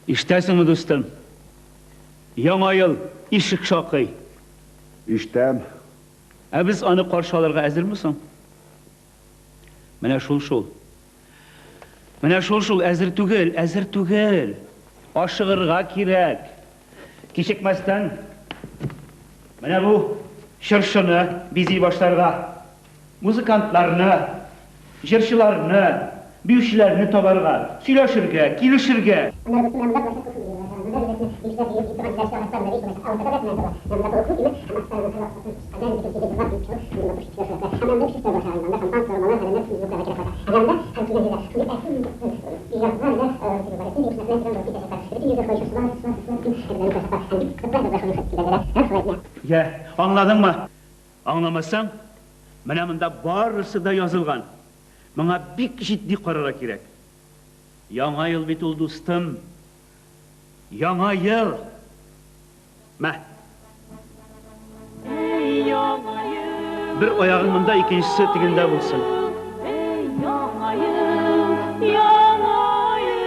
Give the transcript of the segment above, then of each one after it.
Ишетәсеңме, дустым? Яңа ел ишек шакый. Ишетәм. Ә без аны каршы алырга әзерме соң? Менә шул-шул. Менә шул-шул, әзер түгел, әзер түгел. Ашыгырга кирәк. Кичекмәстән менә бу чыршыны бизи башларга. Музыкантларны, җырчыларны, биючеләрне табарга, сөйләшергә, килешергә. Йә, аңладыңмы? Аңламасаң, менә монда барысы да язылган. Моңа бик җитди карарга кирәк. Яңа ел бит ул, дустым. Яңа ел! Мә. Бер аягың монда, икенчесе тегендә булсын. Яңа ел, яңа ел.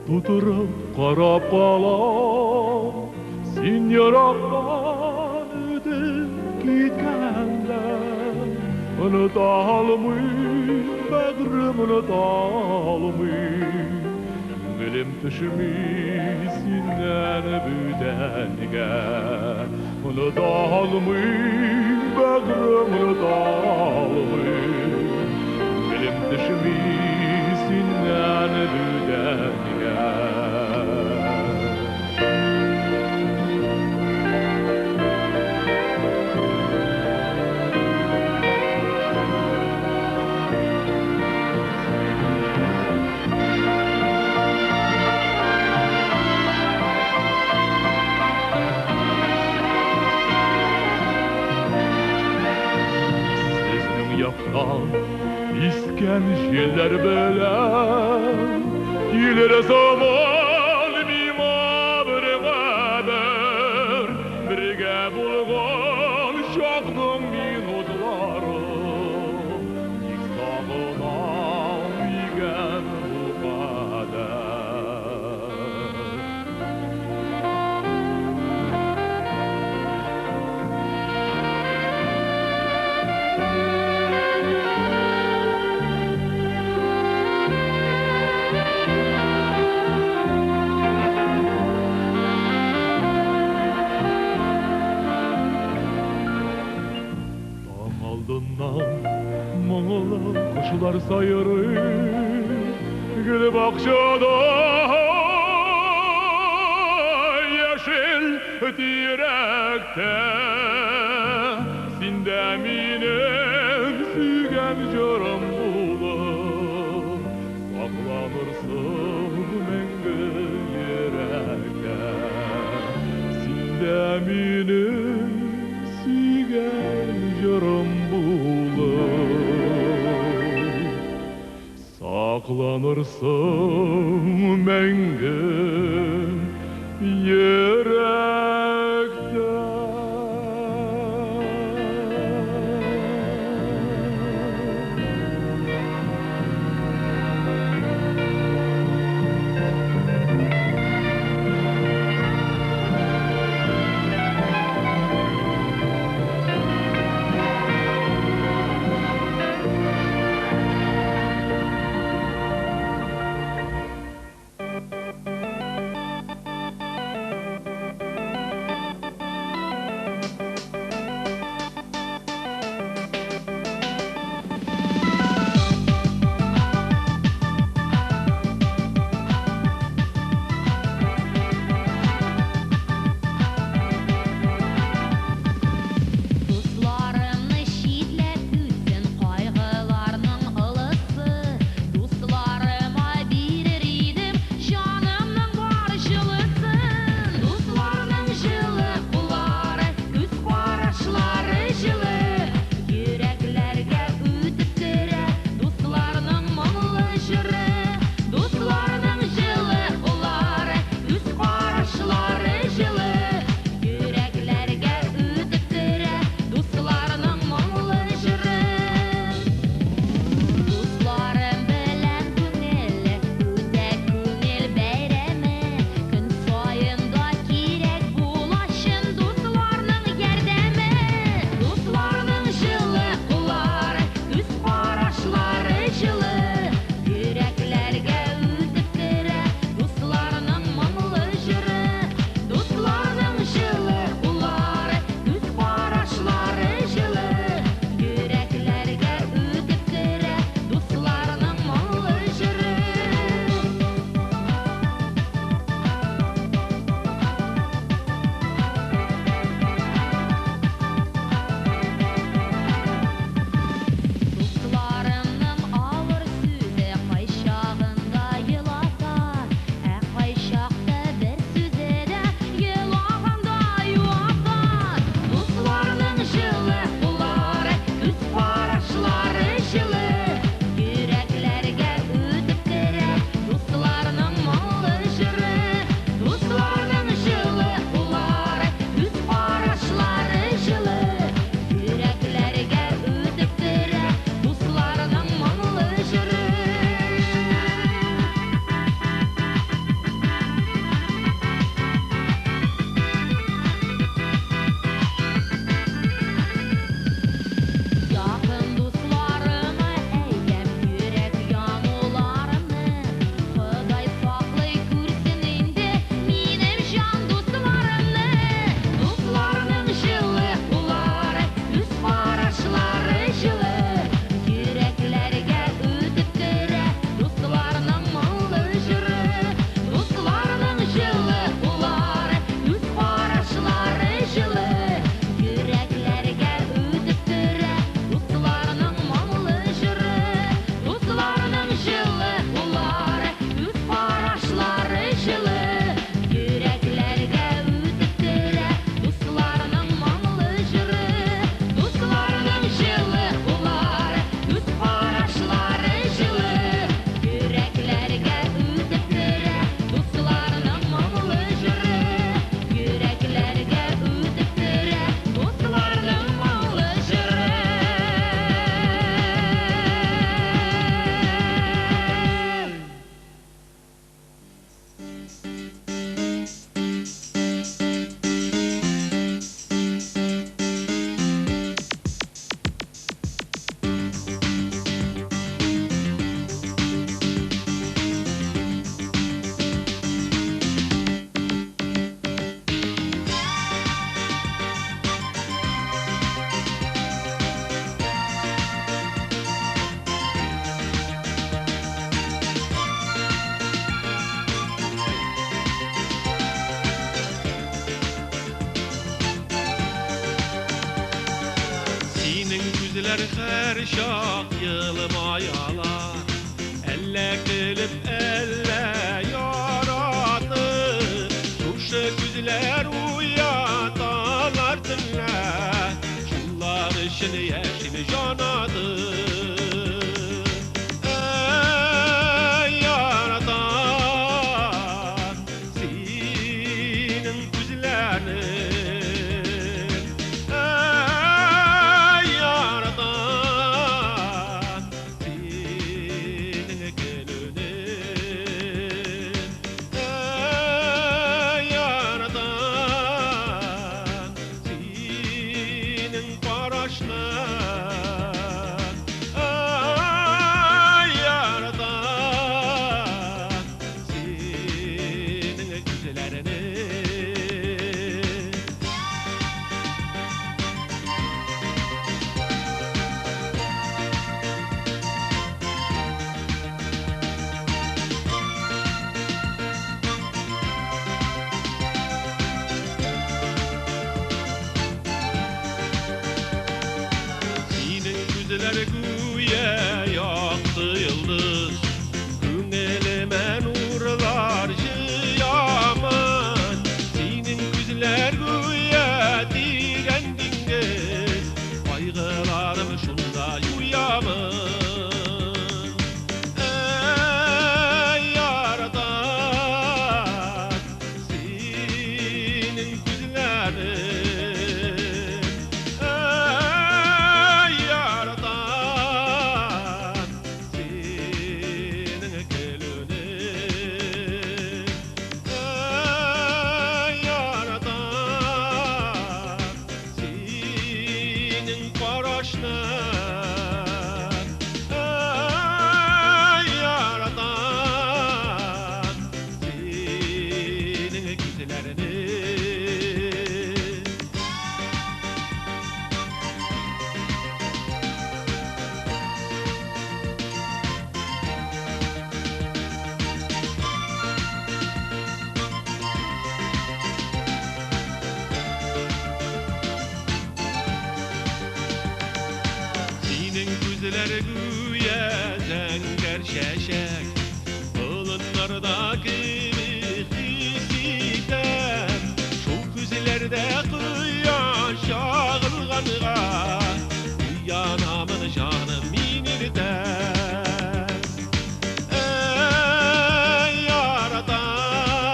Тутырып карап калам. Син ерактан үтеп киткәндә, оныта алмыйм, бәгърем, оныта алмыйм. Күңелем төшми синнән бүтәнгә. Оныта алмыйм, бәгърем, оныта алмыйм. Күңелем төшми синнән бүтәнгә. Сезнең яктан искән җилләр белән килер заман миңа бер хәбәр. Бергә булган чакның минутлары, тик сагынам икән бу кадәр. Таң алдыннан моңлы кошлар сайрый, гөл бакчада, яшел тирәктә. Син дә минем сөйгән җырым булып сакланырсың мәңге йөрәктә. Син дә минем сөйгән җырым булып сакланырсың мәңге йөрәктә. Күзләр һәр чак елмаялар, әллә көлеп, әллә яратып. Шушы күзләр уяталар төнлә, шулар өчен яшим җан атып. Әй, яратам синең күзләрне. Әй, яратам синең көлүне. Әй, яратам синең карашны. Әй, яратам синең күзләрне. Синең күзләр гүя якты йолдыз, күңелемә нурлар җыямын. Синең күзләр гүя тирән диңгез, кайгыларым шунда юямын. Әй, яратам синең күзләрең. Әй, яратам синең көлүне. Әй, яратам синең карашны. Әй, яратам синең күзләрне. Синең күзләр гүя зәңгәр чәчәк, болыннарда кебек хис итәм. Шул күзләрдә кояш чагылганга, уянамын җаным мин иртән. Әй, яратам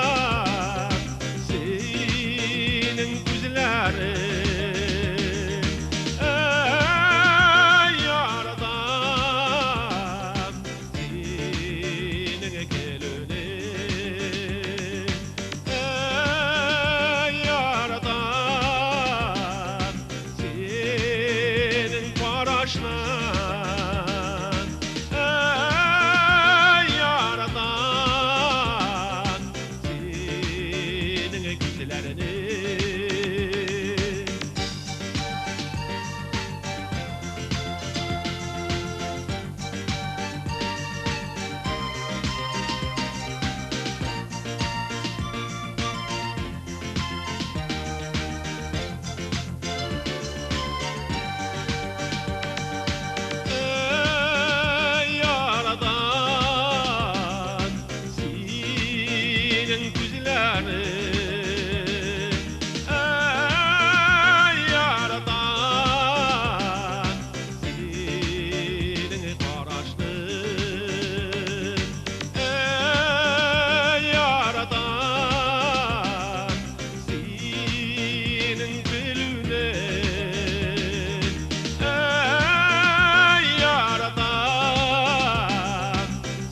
синең күзләрең. Әй, яратам синең көлүне. Әй, яратам синең карашны. Әй, яратам синең күзләрне. Әй, яратам синең күзләрең. Әй, яратам синең карашны. Әй, яратам синең көлүне. Әй, яратам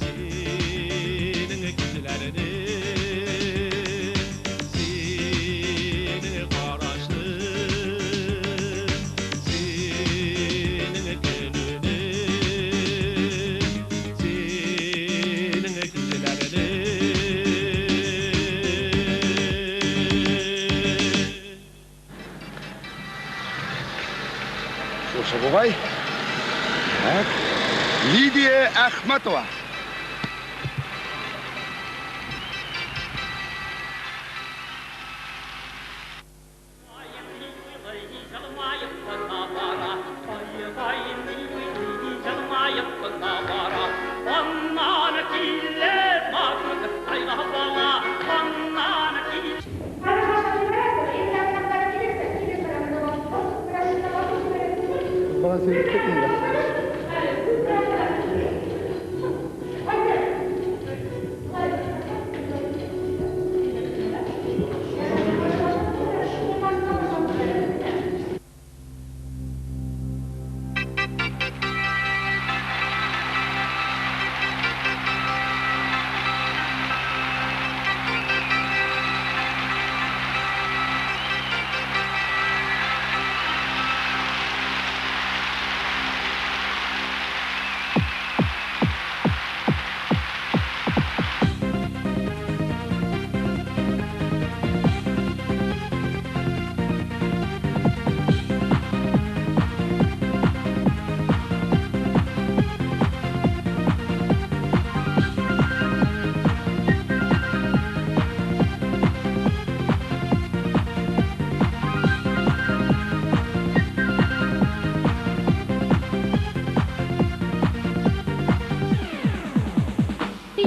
синең күзләрне. Синең карашны. Синең көлүне. Синең күзләрне. Шушы бугай. Так. Лидия Ахматова. Ай, Ялган сөйләп китмим.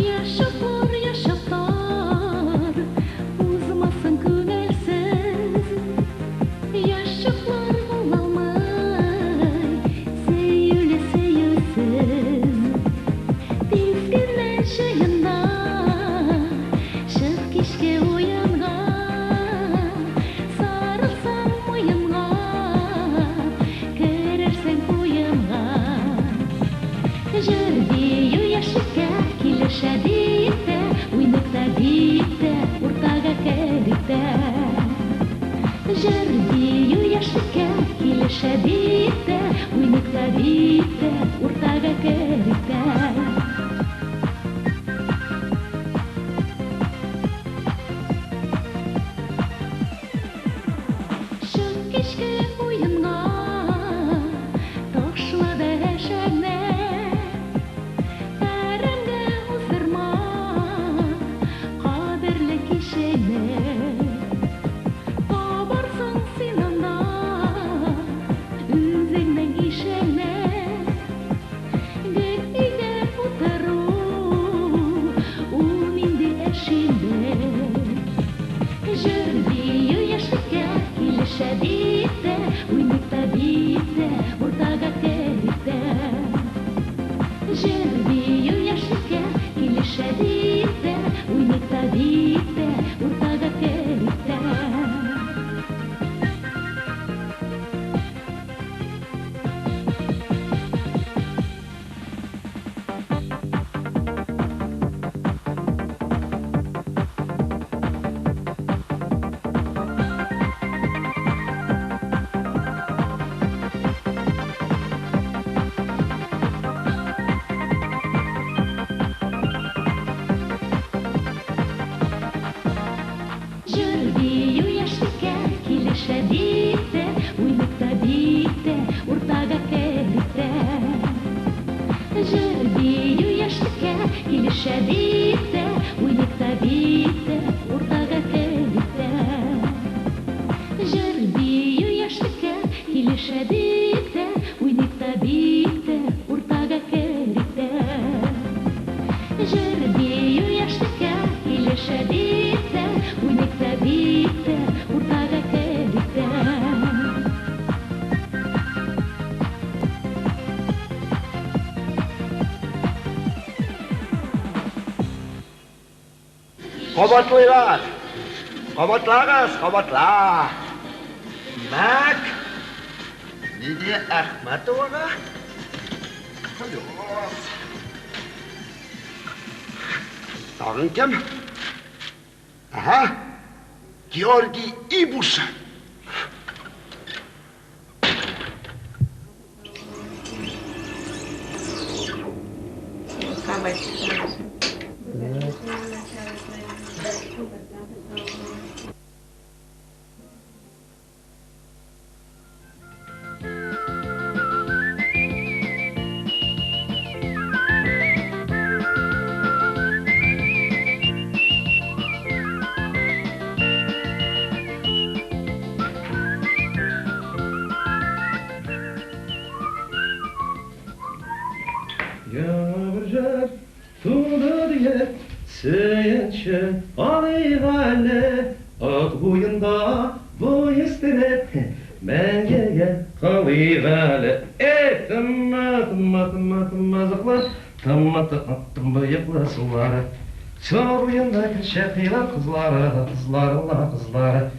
Яшаклар, яшаклар, узмасын күңелсез. Яшаклар булалмай, сөюле сөюсез. Тиз генә җыенда, чык кичке уенга, сарылсаң муенга, керерсең куенга. Җыр бию яшьлеккә килешә дип тә, уйнык та дип тә, уртага керик тә. Җыр бию яшьлеккә килешә дип тә, уйнык та дип тә, уртага керик тә. Чык кичке уенга, ташла да әшәгне, Әрәмгә уздырма кадерле кичеңне. Табарсың син анда үзеңнең ишеңне. Гел өйдә утыру, ул нинди эш инде? Җыр бию яшьлеккә килешә дип тә, уйнык та дип тә, уртага керик тә. Җыр бию яшьлеккә килешә дип тә, уйнык та дип тә, уртага керик тә. Җыр бию яшьлеккә килешә дип тә, уйнык та дип тә, уртага керик тә. Җыр бию яшьлеккә килешә дип тә, уйнык та дип тә, уртага керик тә. Җыр бию яшьлеккә килешә дип тә, уйнык та дип тә, уртага керик тә. Җыр бию яшьлеккә килешә дип тә, уйнык та дип тә, уртага керик тә. Кабатлыйлар. Кабатлагыз, кабатла. Димәк, Лидия Әхмәтовага плюс. Тагын кем? Ага, Георгий Ибуш. Яңа бер җыр туды диеп, сөенче алыйк әле. Ат буенда буй үстереп, мәңгегә калыйк әле. тымма, тымма, тымма, зыкла, тымма, тымбыеклы сулары. Су буенда керчәкыйлар кызлары, кызлары ла кызлары.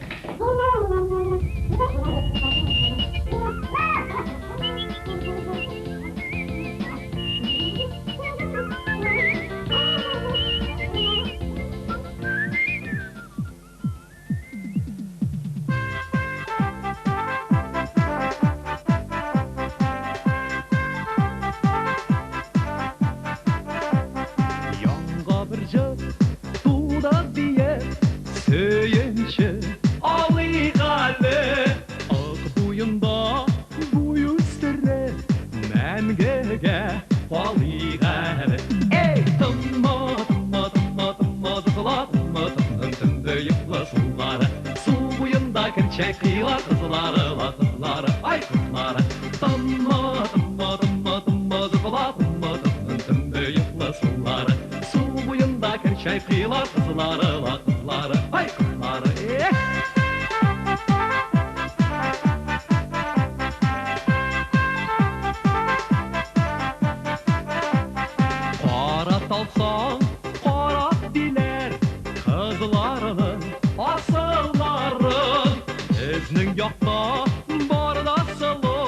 Яңа бер җыр туды диеп, сөенче алыйк әле. Ак буенда буй үстереп, мәңгегә калыйк әле. Эй, тынма, тынма, тынма, тынма, тызыла, тынма, тынның төнге йоклы сулары. Су буенда керчәк кыйлар кызлары, ла кызлары, ай кызлары. Тынма, тынма, тынма, тынма, тызыла, тынма, тынның төнге йоклы сулары. Су буенда керчәк кыйлар кызлары, ла кызлары, ай кызлары. Эх! Кара талсаң, кара диләр, кызларының асылларын. Безнең якта бар да сылу,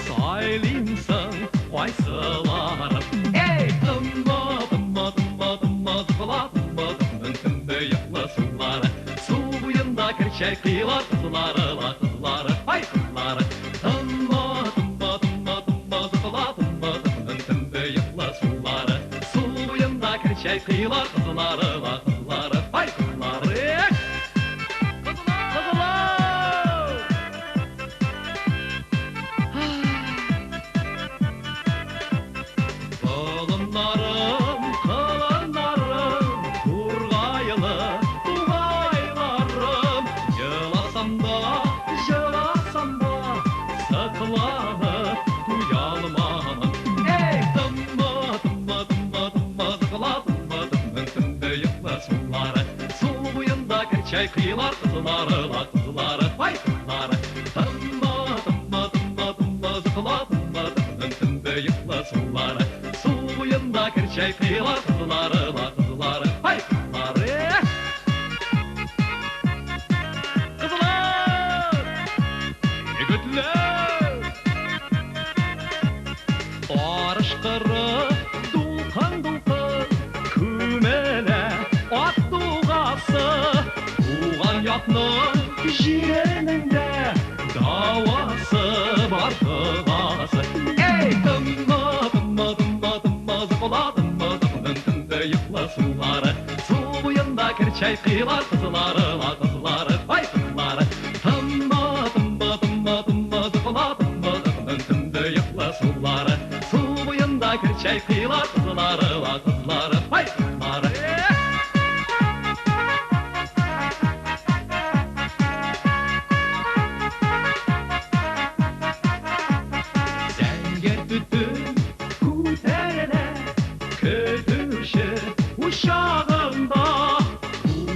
сайлыйсың кайсыларын. Эй, тынма, тынма, тынма, тынма, зыгыла, тынма, тынның төнге йоклы сулары. Су буенда керчәк кыйлар кызлары, ла кызлары, ай кызлары. Тынма, тынма, тынма, тынма, зыгыла, тынма, тынның төнге йоклы сулары. Су буенда керчәк кыйлар кызлары, ла кызлары, ай кызлары. Эх! Кызлар! Колыннарым, колыннарым, тургайлы тугайларым. Еласам да, җыласам да, сыкланып туялмамын. Эй, тынма, тынма, тынма, тынма, зыгыла, тынма, тынның төнге йоклы сулары. Су буенда керчәк кыйлар кызлары, ла кызлары, ай кызлары. Тынма, тынма, тынма, тынма, зыгыла, тынма, тынның төнге йоклы сулары. Су буенда керчәк кыйлар кызлары, ла кызлары, ай кызлары. Кызлар! Егетләр! Арыш кыры дулкын-дулкын күмелә ат дугасы. Туган якның җиренең дә дәвасы бар, догасы. Эй, тынма, тынма, тынма, тынма, зыгыла, тынма, тынның төнге йоклы сулары. Су буенда керчәк кыйлар кызлары, ла кызлары, ай кызлары. Тынма, тынма, тынма, тынма, зыгыла, тынма, тынның төнге йоклы сулары. Су буенда керчәк кыйлар кызлары, ла кызлары, ай кызлары. Зәңгәр төтен күтәрелә көтүче учагында.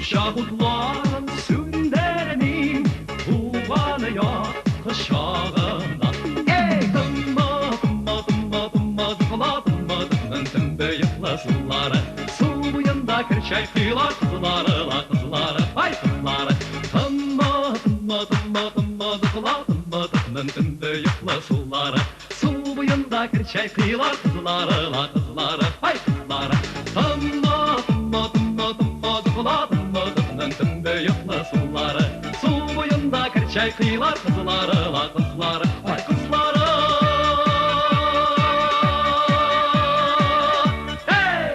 Учак утларын сүндермим туган як кочагында. Эй, тынма, тынма, тынма, тынма, зыгыла, тынма, тынның төнге йоклы сулары. Су буенда керчәк кыйлар кызлары, ла кызлары, ай кызлары. Тынма, тынма, тынма, тынма, зыгыла, тынма, тынның төнге йоклы сулары. Су буенда керчәк кыйлар кызлары, ла кызлары, ай кызлары. Тынма, тынма, тынма, тынма, зыгыла, тынма, тынның төнге йоклы сулары. Су буенда керчәк кыйлар кызлары, ла кызлары, ай кызлары. Hey!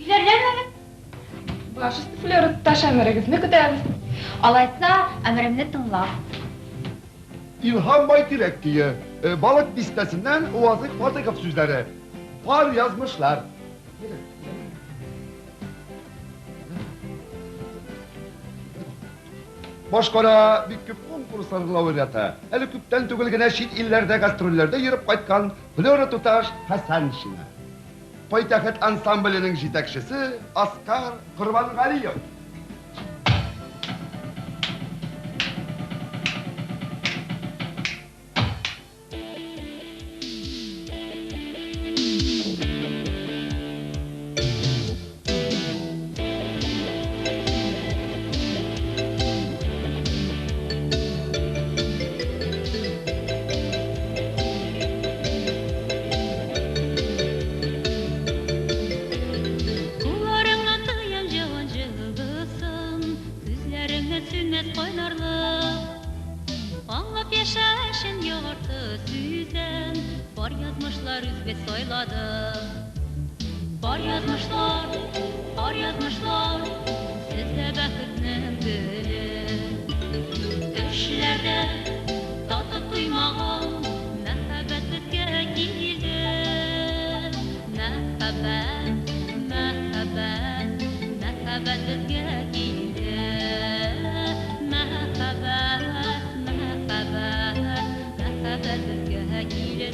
Өйләнәме? Баш өсте, Флера туташ, әмерегезне көтәбез. Алайса, әмеремне тыңла. İlhan Baytirek diye Balık listesinden Uvazik Fatıkov sözleri. Var yazmışlar. Башкара бик күп конкурслар лауреаты. Әле күптән түгел генә чит илләрдә гастрольләрдә йөреп кайткан Флера туташ Хәсәншина. Пайтәхет ансамбленең җитәкчесе Оскар Корбангалиев. Кулларыңнан тоям җылын җылысын, Күзләреңнән сүнмәс кайнарлык. Аңлап яшә өчен ярты сүздән, Бар язмышлар үзбез сайладык. Бар язмышлар, бар язмышлар, Сездә бәхетнең гөле. Төшләрдә татып туймаган Мәхәббәт безгә килде. Мәхәббәт, мәхәббәт, мәхәббәт безгә килде. Мәхәббәт, мәхәббәт, мәхәббәт безгә килде.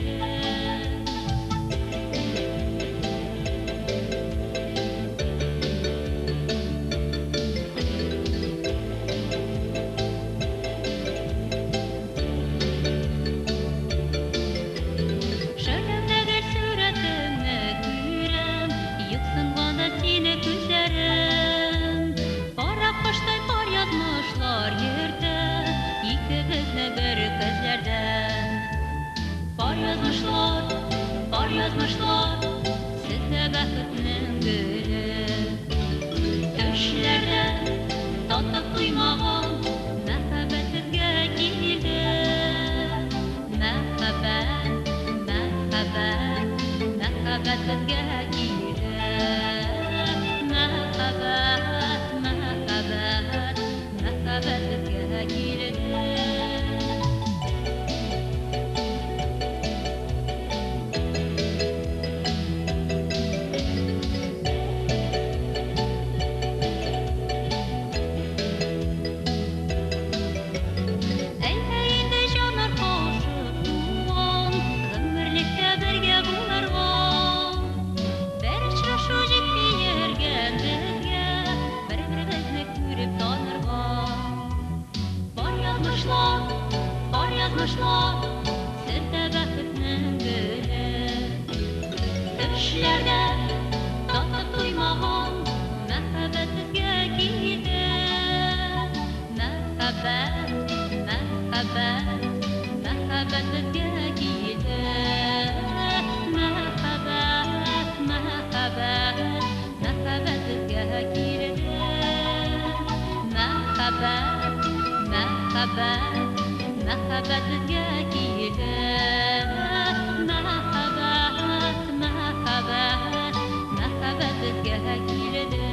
Шәүләмдәге сурәтеңне күрәм, Юксынганда сине күзләрем. Кара коштай пар язмышлар йөртә, Икебезне бер күзләрдән. Пар язмышлар, пар язмышлар, Сездә бәхетнең гөле. Төшләрдә татып туймаган Мәхәббәт безгә килде. Мәхәббәт, мәхәббәт, мәхәббәт безгә килде. Мәхәббәт, мәхәббәт, мәхәббәт безгә килде. Әйдә инде җаннар кушып туган, Гомерлеккә бергә булырга. Бер очрашу җитми йөргән безгә, Бер-беребезне күреп танырга. Бар язмышлар, бар язмышлар, Сездә бәхетнең гөле. Төшләрдә татып туймаган Мәхәббәт безгә килде. Мәхәббәт, мәхәббәт, мәхәббәт безгә килде. Мәхәббәт, мәхәббәт, мәхәббәт безгә килде. Мәхәббәт, мәхәббәт, мәхәббәт безгә килде. Мәхәббәт, мәхәббәт, мәхәббәт безгә килде.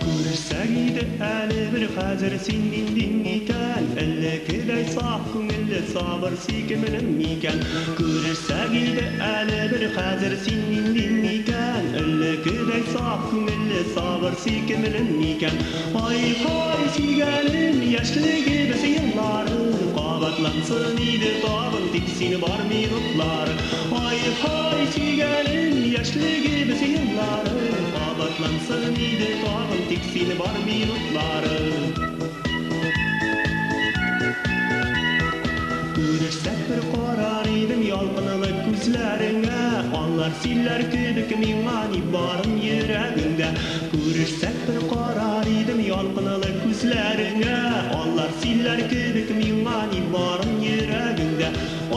Күрешсәк иде әле бер хәзер син ниндиң икән? Элеккедәй саф күңелле сабыр сөйкемлем микән? Күрешсәк иде әле бер хәзер син ниндиң икән? Элеккедәй саф күңелле сабыр сөйкемлем микән? Ай-һай сөйгәнем яшьлегебез еллары Кабатлансын иде тагын тик син бар минутлары. Ай-һай сөйгәнем яшьлегебез еллары Кабатлансын иде тагын тик син бар минутлары. Күрешсәк бер карар идем ялкынлы күзләреңә, Алар силләр кебек миңа ни барын йөрәгеңдә. Күрешсәк бер карар идем ялкынлы күзләреңә, Алар силләр кебек миңа ни барын йөрәгеңдә.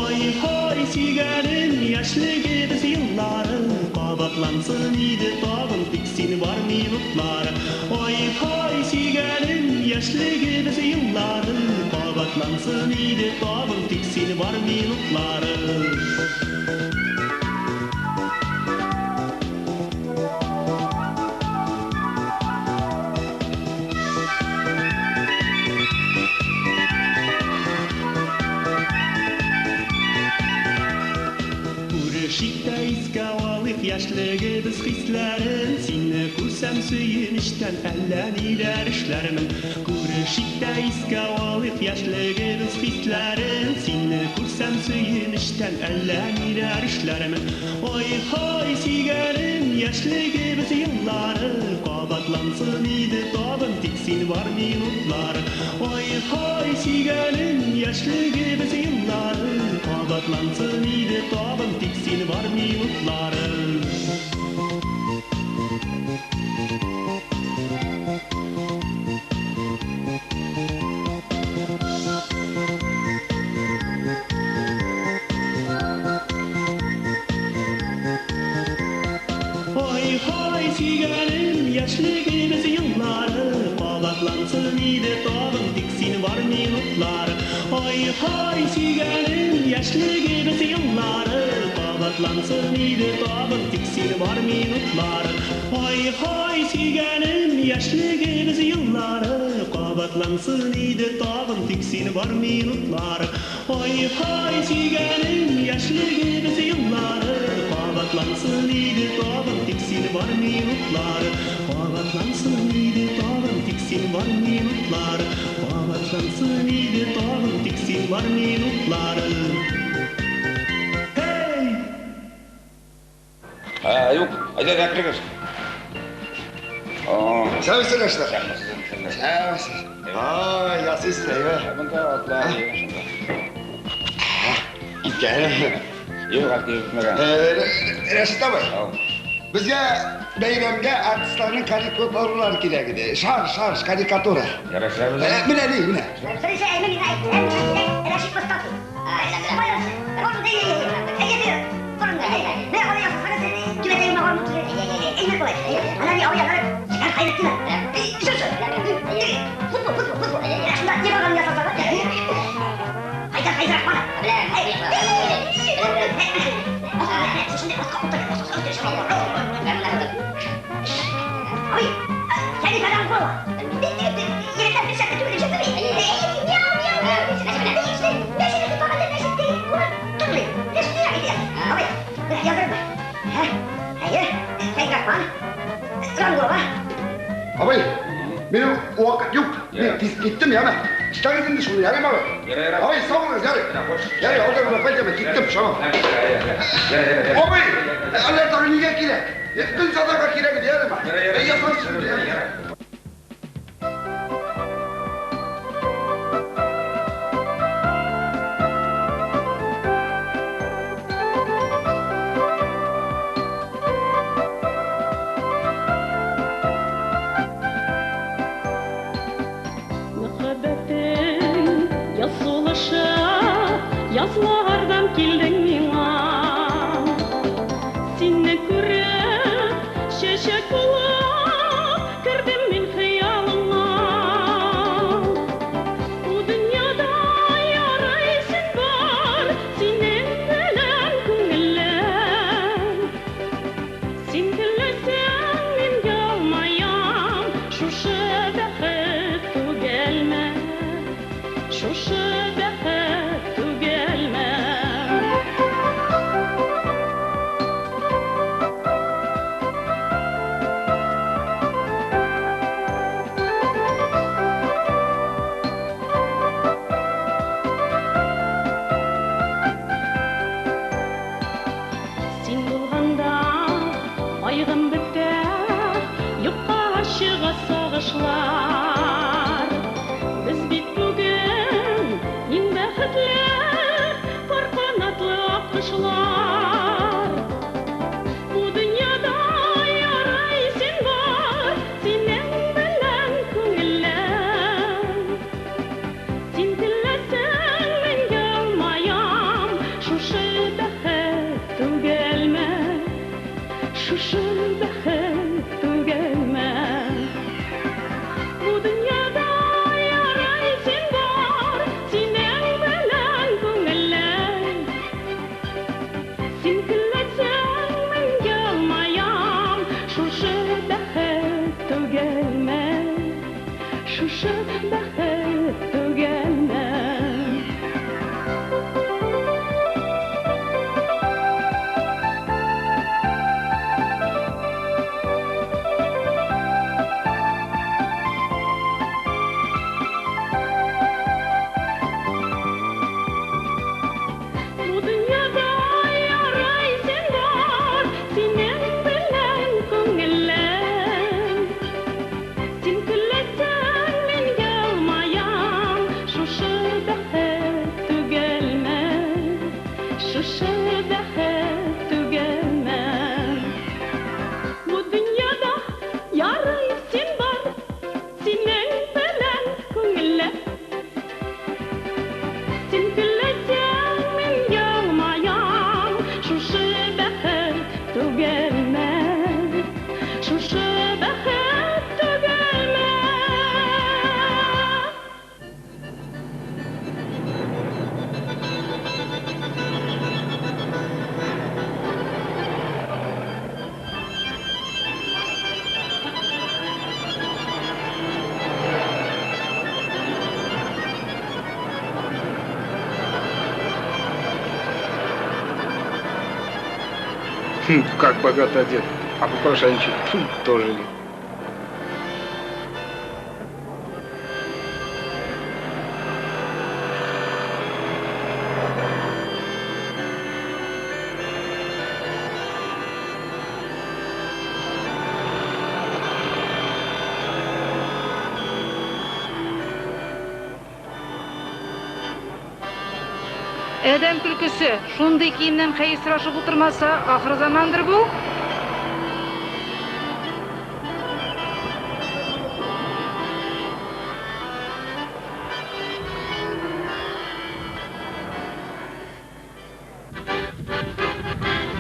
Ай-һай сөйгәнем яшьлегебез еллары Кабатлансын Кабатлансын иде тагын, тик син бар минутлары. Ай-һай, сөйгәнем, яшьлегебез еллары. Кабатлансын иде тагын, тик син бар минутлары. Күрешик тә искә алыйк яшьлегебез хисләрен. Сине күрсәм сөенечтән әллә ниләр эшләрмен. Күрешик тә искә алыйк яшьлегебез хисләрен. Сине күрсәм сөенечтән әллә ниләр эшләрмен. Ай-һай, сөйгәнем, яшьлегебез еллары. Кабатлансын иде тагын, тик син бар минутлары. Ай-һай, сөйгәнем, яшьлегебез еллары. Кабатлансын иде тагын, тик син бар минутлары. Ай-һай, сөйгәнем, яшьлегебез еллары. Кабатлансын иде тагын, тик син бар минутлары. Ай-һай, сөйгәнем, яшьлегебез еллары. Кабатлансын иде тагын, тик син бар минутлары. Ай-һай, сөйгәнем, яшьлегебез еллары. Кабатлансын иде тагын, тик син бар минутлары. Ай-һай, сөйгәнем, яшьлегебез еллары. Кабатлансын иде тагын, тик син бар минутлары. Кабатлансын иде тагын, тик син бар минутлары. Кабатлансын иде тагын, тик син бар минутлары. Hey! Юк, әйдә, керегез. Сәләмсез, Рәшит. Сәләмсез. Ай, ясыйсыз, әйбә. Монда атлар, шунда. Киткән. Юк, ат китмәгән. Рәшит абый. Безгә бәйрәмгә артистларның карикатуралары кирәк иде. Шар, шар, карикатура. Ярашабыз. Менә ни, менә. Беренче әйме миңа әйтте. Рәшит Мостафин. Абый, минем вакыт юк. Мин тиз киттем, яме. Эшләгез инде шуны, ярыймы абый? Абый, сау булыгыз, ярый. Ярый, алда гына кайтам, киттем, шамам. Абый, әллә тагы нигә кирәк? Көн садарга кирәк иде, ярыймы? Ясагыз шуны, ярый. Мәхәббәтең яз сулышы, язлардан килдең миңа. Сине күреп, чәчәк булып кердем мин хыялыңа. Бу дөньяда ярый син бар, синең белән күңелем. Син теләсәң, мин елмаям, шушы бәхет түгелме? Шушы бәхет түгелме? Син булганда кайгым бетә, юкка чыга сагышлар. Без бит бүген иң бәхетле пар канатлы аккошлар. Бу дөньяда ярый син бар, синең белән күңелем. Син теләсәң, мин елмаям, шушы бәхет түгелме? Шушы Бу дөньяда ярый син бар, синең белән күңелле. Син көләсең, мин елмаям, шушы бәхет түгелме? Шушы бәхет түгелме? Бу дөньяда ярый син бар, синең белән күңелле. Син көләсең, мин елмаям, шушы бәхет түгелме? Шушы бәхет түгелме? Хм, как богато одет. А попрошайничать, фу, тоже ли. Адәм көлкесе, шундый киемнән хәер сорашып утырмаса, ахыр замандыр бу.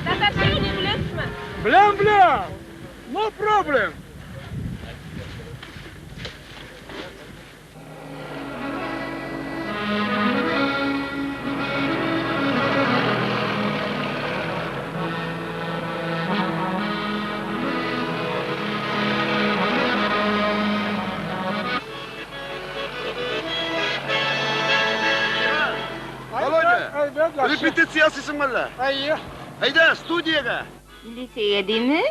Татарча уйный беләсезме? Беләм, беләм. No problem. Володя, репетиция ясыйсың әллә? Әйе. Әйдә, студиягә. Милициягә диме?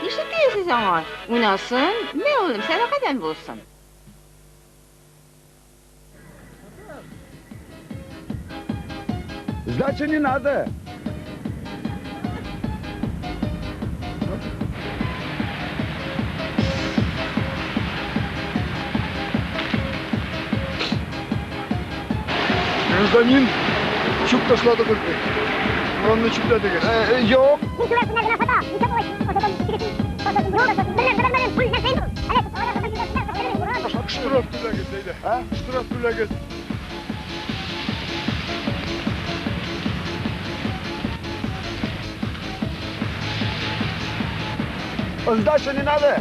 Нишләп йөрисез аңа? Уйнасын, мә улым, сәдакадан булсын. Сдачи не надо. Гражданин, чүп ташладыгыз бит. Урамны чүпләдегез. Юк. Штраф түләгез, әйдә. Штраф түләгез. Сдачи не надо.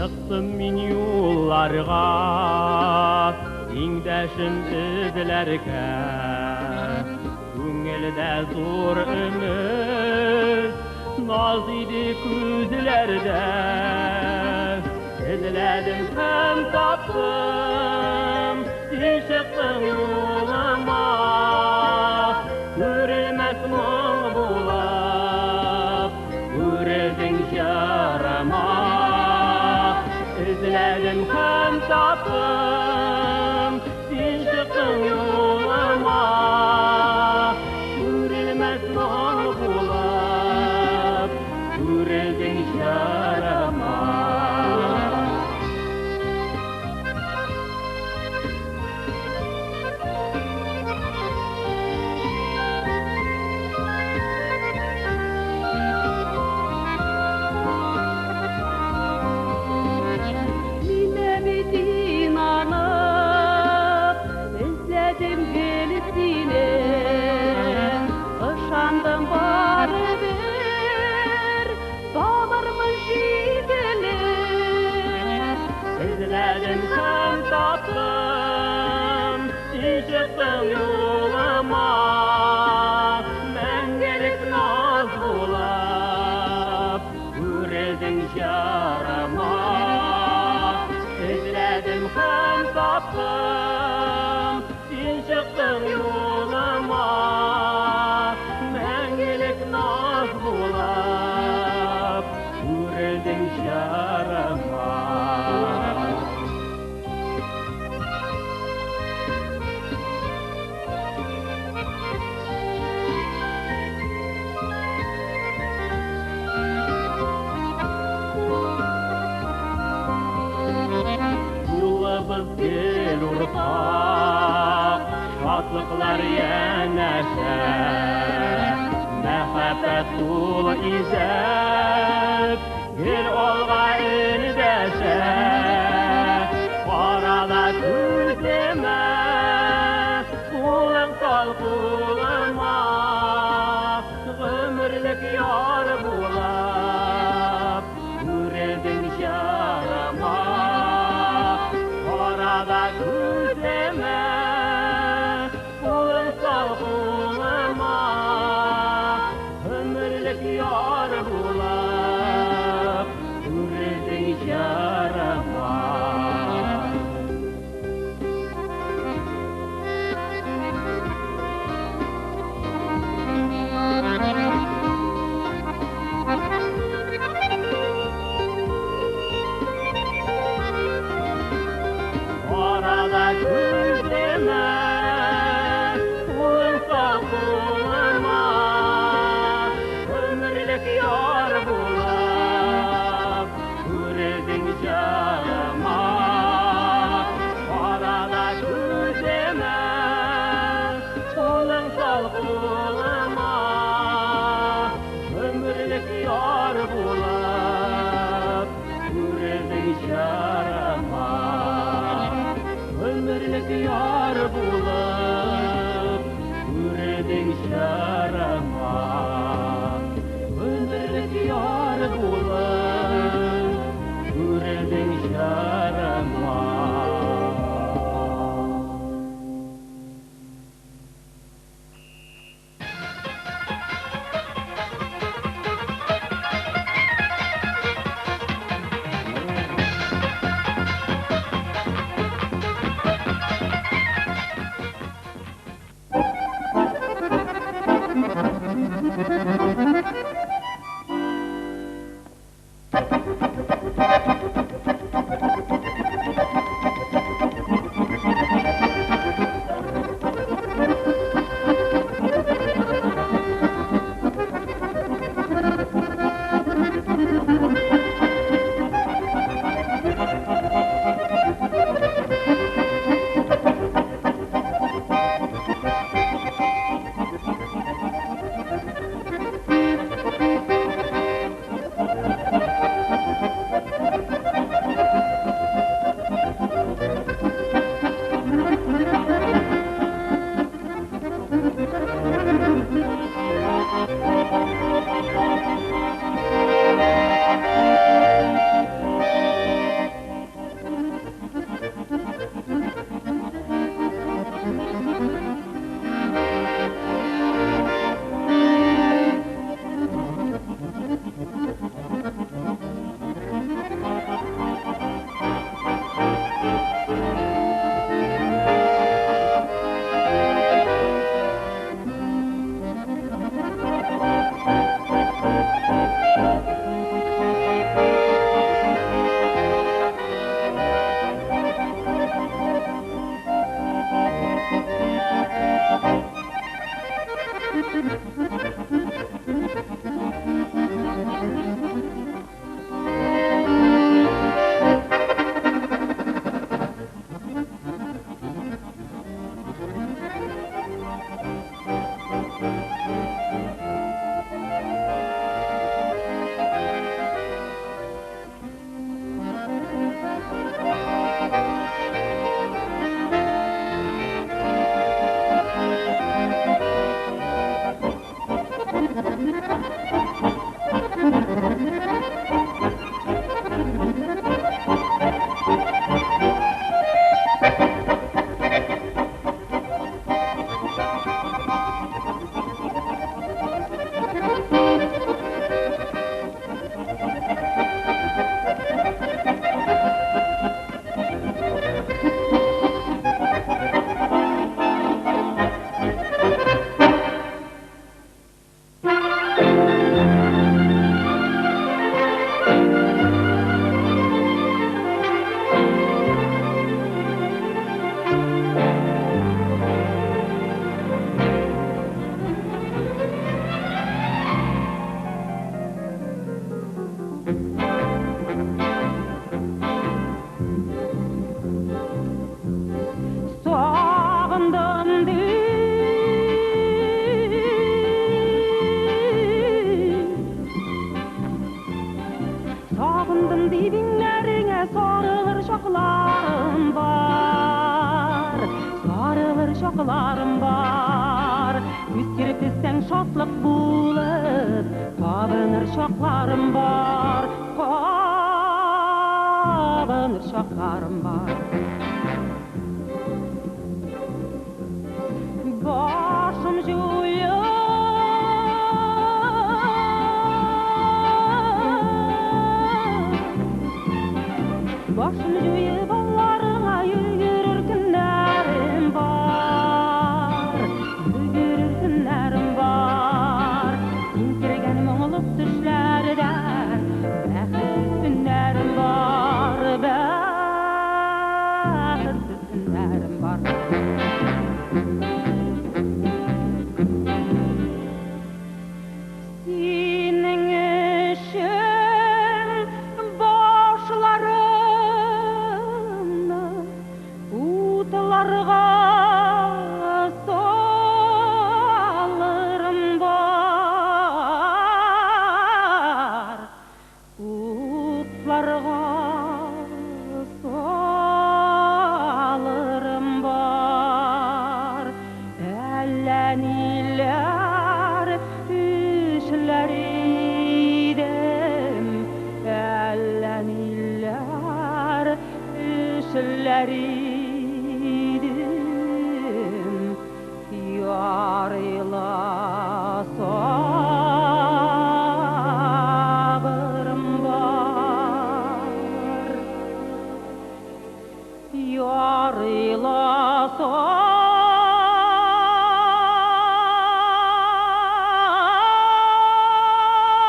Чыктым мин юлларга, иңдәшем эзләргә. Күңелдә зур өмет, наз иде күзләрдә. Эзләдем һәм таптым, син чыктың юлыма. Күрелмәс моң булып, үрелдең җырыма. Эзләдем һәм таптым, син чыктың юлыма. Күрелмәс моң булып, үрелдең җырыма. Мине бит инанып, эзләдем гел сине. Ышандым барыбер, табармын шикелле. Эзләдем һәм таптым, син чыктың юлыма. Мәңгелек наз булып, үрелдең җырыма. Эзләдем һәм таптым, син чыктың юлыма. Мәңгелек наз булып, үрелдең җырыма. Юлыбыз гел уртак, шатлыклар янәшә. Мәхәббәт кул изәп, гел алга эндәшә. Карала күземә, кулың сал кулыма. Гомерлек яр булып, үрелдең җырыма. Карала күземә, кулың сал кулыма. Гомерлек яр булып, үрелдең җырыма. Арада күземә, кулың сал кулыма. Гомерлек яр булып, үрелдең җырыма. Арада күземә, кулың сал кулыма. Гомерлек яр булып, үрелдең җырыма. Гомерлек яр булып, үрелдең җырыма. Гомерлек яр булып, үрелдең җырыма. чакларым бар. Күз сирпесәң шатлык булып, кабыныр чакларым бар, кабыныр чакларым бар. Башым җуеп, башым җуеп алларыңа йөгерер көннәрем бар, йөгерер көннәрем бар. Син кергән моңлы төшләрдән бәхетсез төннәрем бар, бәхетсез төннәрем бар. Синең өчен башларымны утларга салырым бар, утларга салырым бар. Әллә ниләр эшләр идем, әллә ниләр эшләр идем. Ярый ла сабырым бар, ярый ла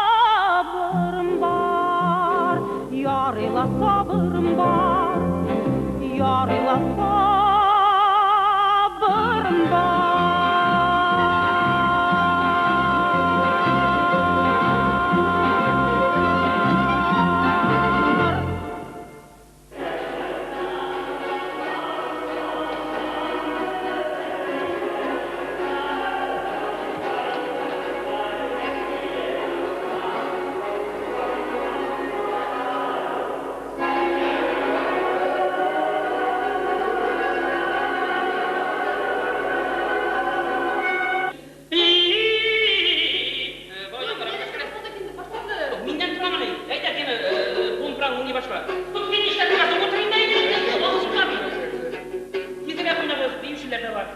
сабырым бар, ярый ла сабырым бар, ярый ла сабырым бар. Миннән торамыни? Әйдә, кеме, бумбран уйный башла. Тут мин нишләп торасың? Утыр инде, әйдә, алышып. Тизрәк уйнагыз, биючеләр дә бар.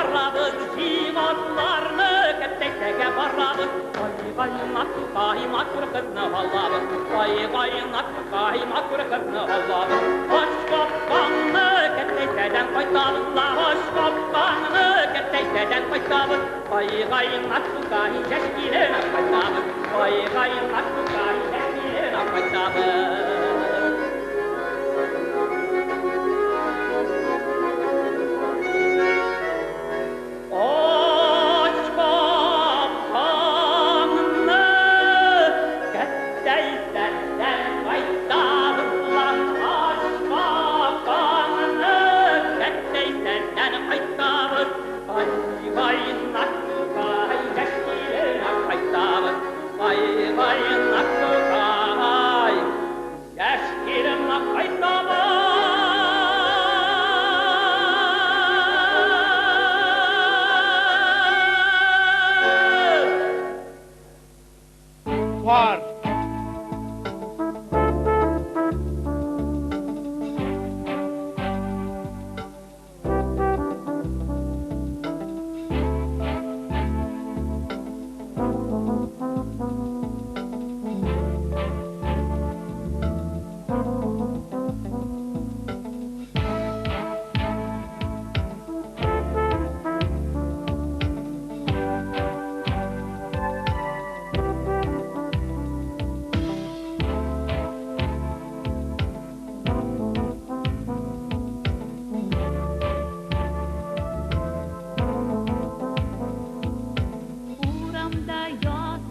барабыз, Җыйгатларны кәттәйтәгә барабыз. Ай-гай, матур кызны алабыз. Ай-гай, матур кызны алабыз. Ач капкаңны кәттәйтәдән кайтабыз. Ач капкаңны кәттәйтәдән кайтабыз. Ай-гай, матукай, чәчкиленә кайтабыз. Ай-гай, матукай, чәчкиленә кайтабыз. Ач капкаңны кәттәйтәдән кайтабыз лан. Ач капкаңны кәттәйтәдән кайтабыз. Ай-гай, матукай, чәчкиленә кайтабыз. Ай-гай, матукай, чәчкиленә кайтабыз. Пар. Урамда яз,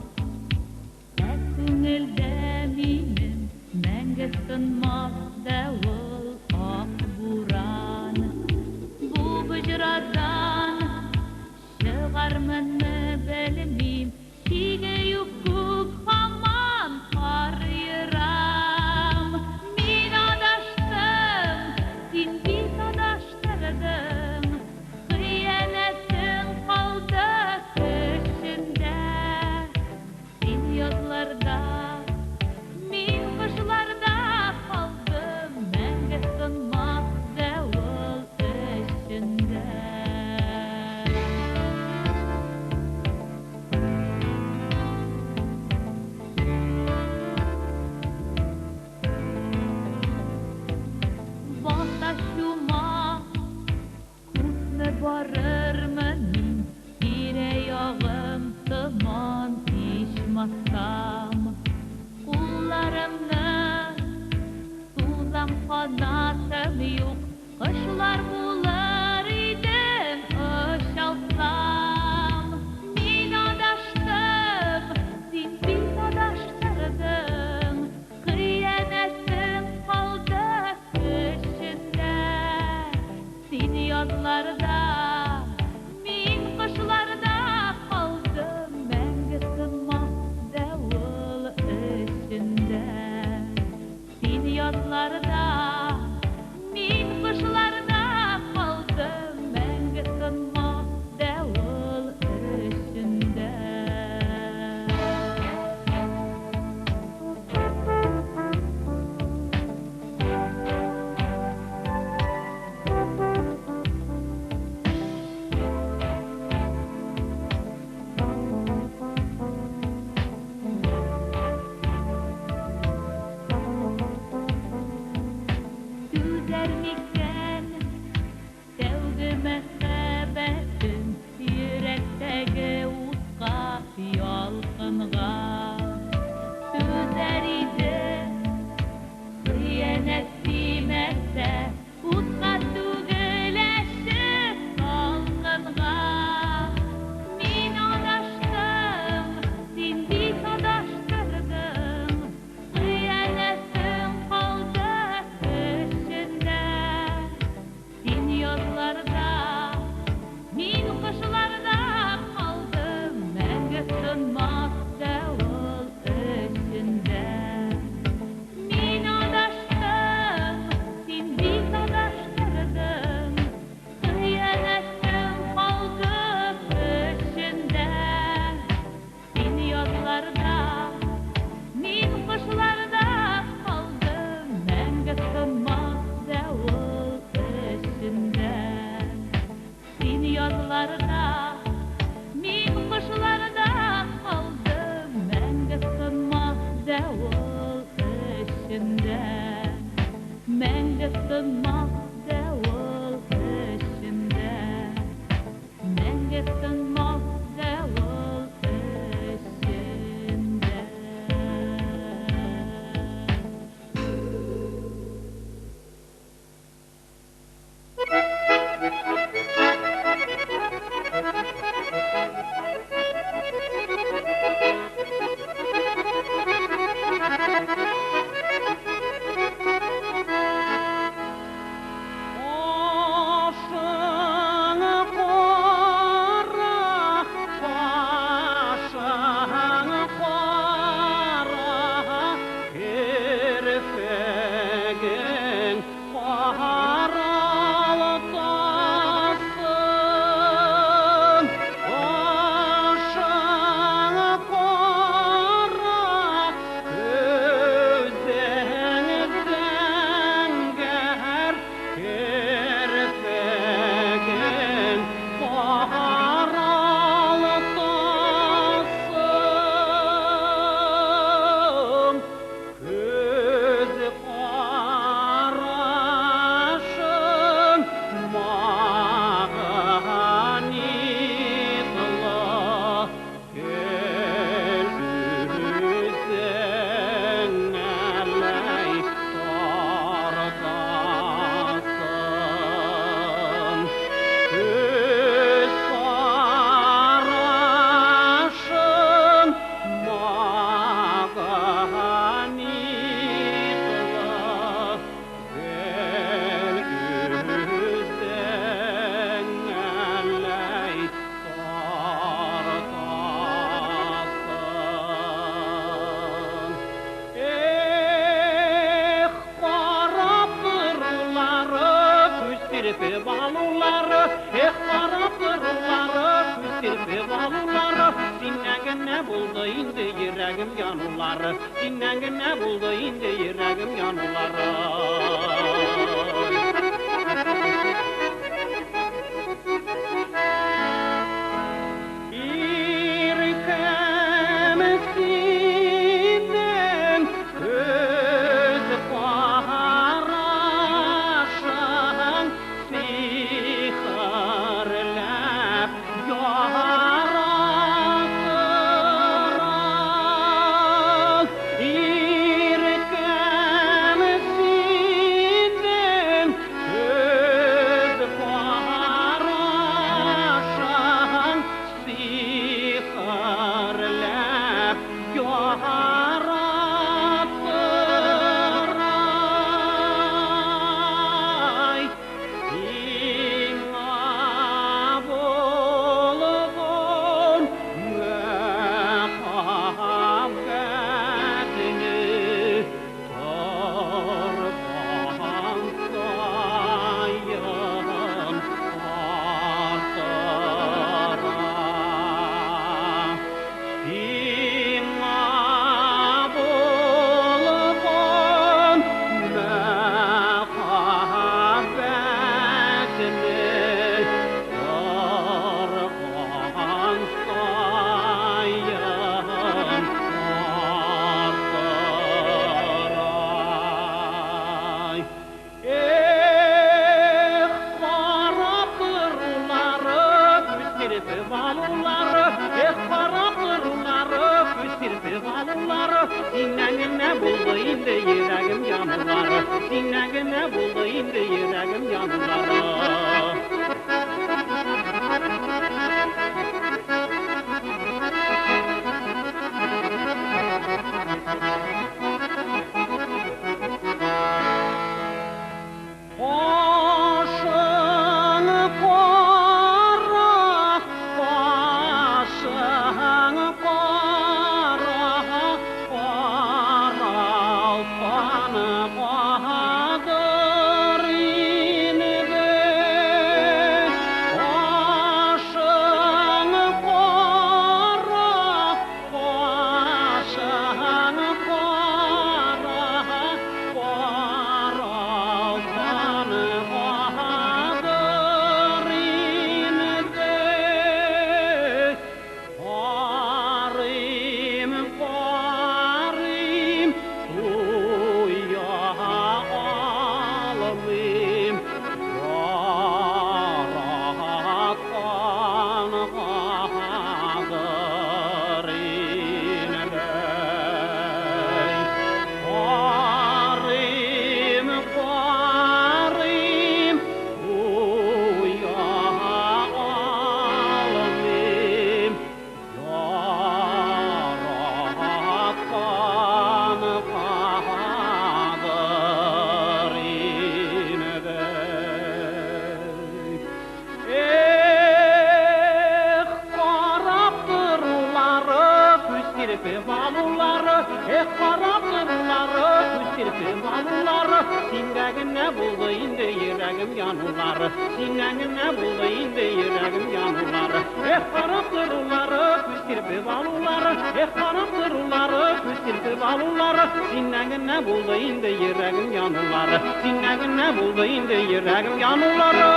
ә күңелдә минем мәңге тынмас давыл ак буран. Бу боҗрадан чыгармынмы белмим, чиге юк күк һаман кар ерам. Мин адаштым, син бит адаштырдың, хыянәтең калды көчендә. Син язларда, мин кышларда калдым, мәңге тынмас давыл эчендә. Бата чума, күпме барырмын мин, тирә-ягым томан ичмасам. Кулларымны сузам, канатым юк, кошлар булыр идем очалсам. Мин адаштым, син бит адаштырдың, хыянәтең калды көчендә. Син язларда, мин кышларда калдым, мәңге тынмас давыл эчендә. Син язларда, мин кышларда калдым. эчемдә, Мәңге тынмас давыл эчемдә, Мәңге тынмас давыл эчемдә. Ашың кара, кашың кара, керфегең каралтасын. Кашың кара, күзең зәңгәр, керфегең каралтасын. Күз карашың магнитлы, гел үзең әләй тартасың. Күз карашың магнитлы, гел үзең әләй тартасың. Эх, карап торулары, күз сирпеп алулары, эх, карап торулары, күз сирпеп алулары, синнән генә булды инде йөрәгем янулары, синнән генә булды инде йөрәгем янулары. Иркәм синең күз карашың сихерләп яратыра. Иркәм синең күз карашың сихерләп яратырай. Сиңа булган мәхәббәтне торган саен арттыра. Сиңа булган мәхәббәтне торган саен арттыра. Эх, карап торулары, күз сирпеп алулары, эх, карап торулары, күз сирпеп алулары, синнән генә булды инде йөрәгем янулары, синнән генә булды инде йөрәгем янулары. Кашың кара, кашың кара, каралтқан кадыр инде. сирпеп алулары, эх, карап торулары, күз сирпеп алулары, синдә генә булды инде йөрәгем янулары, синдә генә булды инде йөрәгем янулары. Эх, карап торулары, күз сирпеп алулары, эх, карап торулары, күз сирпеп алулары, синдә генә булды инде йөрәгем янулары, синдә генә булды инде йөрәгем янулары.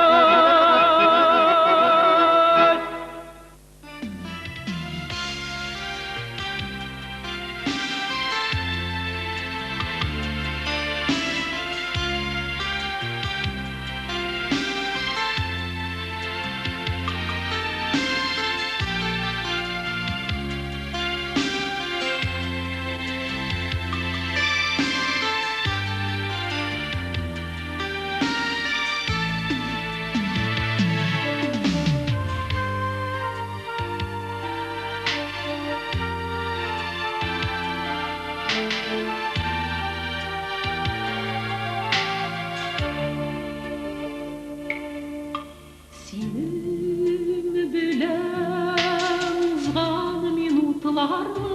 Синең белән узган минутларны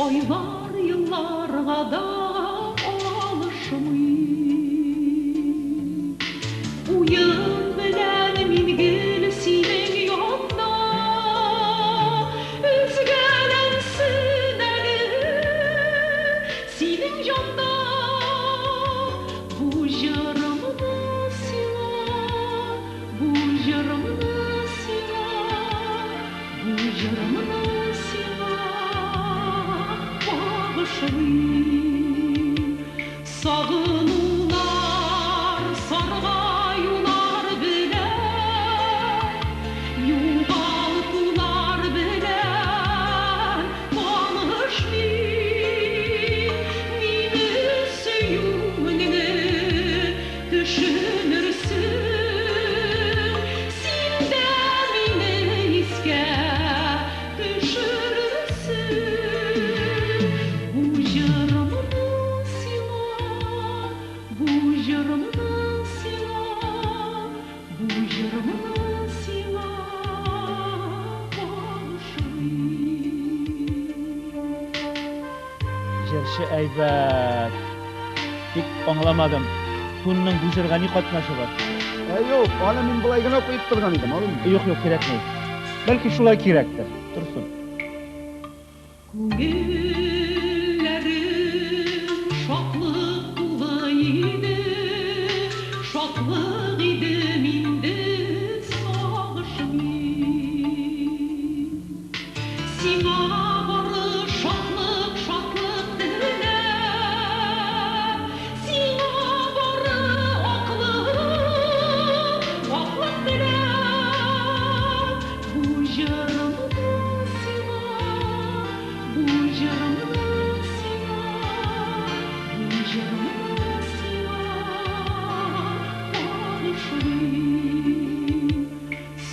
айлар, елларга да алышмый. Уен белән мин гел синең янда, өзгәләнсен әле синең җанда. Бу җырымны сиңа, бу җырымны сиңа, бу җырымны сиңа багышлыйм. Сагынулар, саргаюлар белән, югалтулар белән таныш мин. Мине сөюеңне төшенерсең, син дә мине искә төшерерсең. Бу җырымны сиңа, бу җырымны сиңа, бу җырымны сиңа багышлыйм. Җырчы әйбәт. Тик аңламадым. Тунның бу җырга ни катнашы бар? Юк, аны мин болай гына куеп торган идем, алыйм. Юк, юк, кирәкми. Бәлки шулай кирәктер. Торсын. Күңелләрем шатлык тулы иде, шатлык иде минде сагыш мин. Сиңа бары шатлык, шатлык теләп, сиңа бары аклык, аклык теләп. Бу җырымны сиңа, бу җырымны сиңа, бу җырымны сиңа багышлыйм.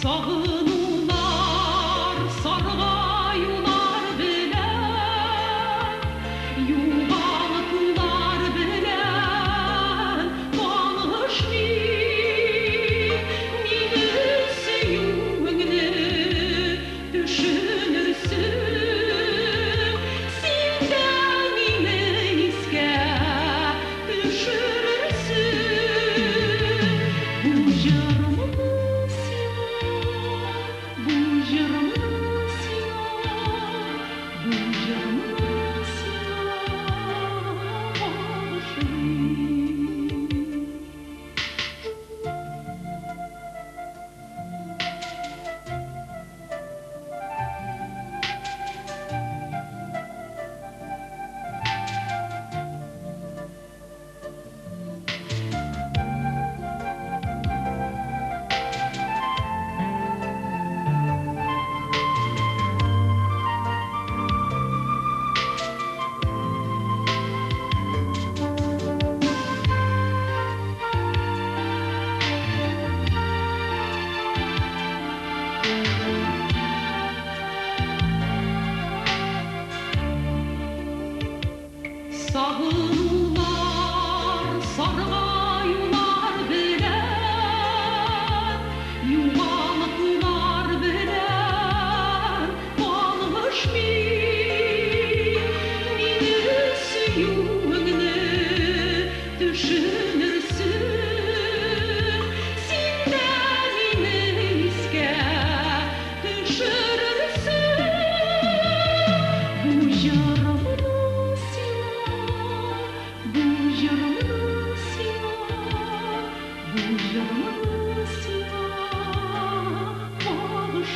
Сагынулар, саргаюлар белән, югалтулар белән таныш мин. Мине сөюеңне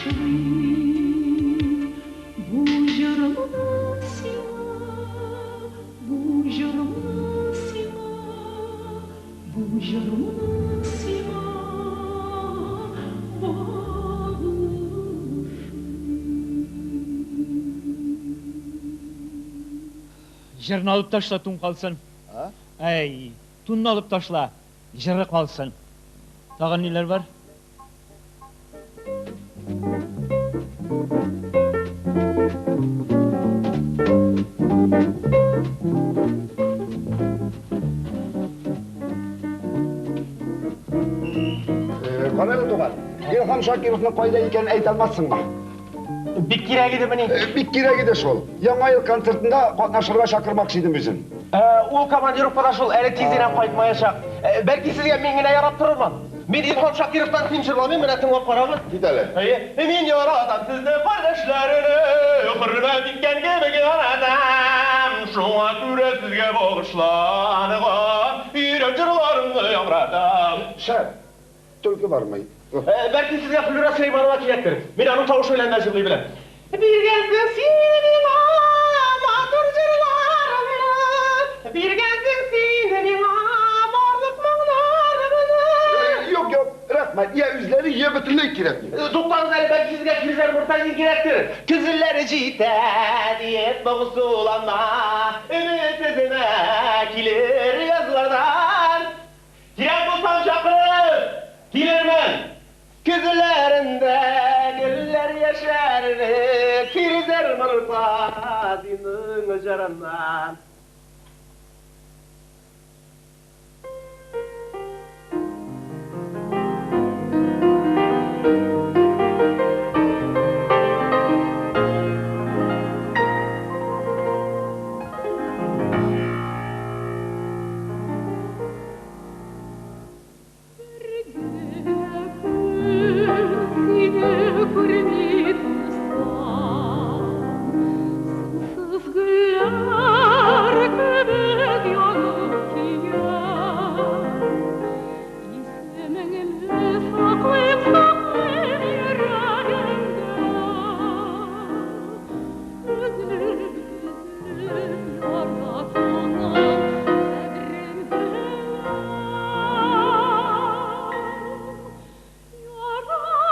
Багышлыйм бу җырымны сиңа, бу җырымны сиңа, бу җырымны сиңа багышлыйм. Җырны алып ташла, тун калсын. Әй, тунны алып ташла, җыры калсын. Тагын ниләр бар? Карале, туган, Илһам Шакировның кайда икәнен әйтә алмассыңмы? Бик кирәк иде мени? Бик кирәк иде шул. Яңа ел концертында катнашырга чакырмакчы идем үзен. Ул командировкада шул, әле тиз генә кайтмаячак. Бәлки сезгә мин генә ярап торырмын. Мин Илһам Шакировтан ким җырламыйм, менә тыңлап карагыз. Кит әле. Әйе. Мин яратам сезне, кардәшләрне, хөрмәт иткән кебек яратам. Шуңа күрә сезгә багышланган йөрәк җырларымны яңгыратам. Шәп. Түлке бармый. Бәлки сезгә Флюра Сөләйманова кирәктер. Мин аның тавышы белән дә җырлый беләм. Биргәнсең син миңа матур җырларыңны, биргәнсең син миңа барлык моңнарыңны. Юк, юк, рәхмәт. Я үзләре, я бөтенләй кирәкми. Туктагыз әле, бәлки сезгә Фирзәр Мортазин кирәктер. Көзләр җитә диеп моңсуланма, өмет өзмә, килер язлардан. Кирәк булсам чакырыгыз, килермен. Көзләрендә гөлләр яшәрер, Фирзәр Мортазинның җырыннан. Бер генә көн сине күрми торсам, сусыз гөлләр кебек янып көям. Исемеңне саклыйм, саклыйм йөрәгемдә. Өзелеп, өзелеп яратуның кадерен беләм. Яратуның.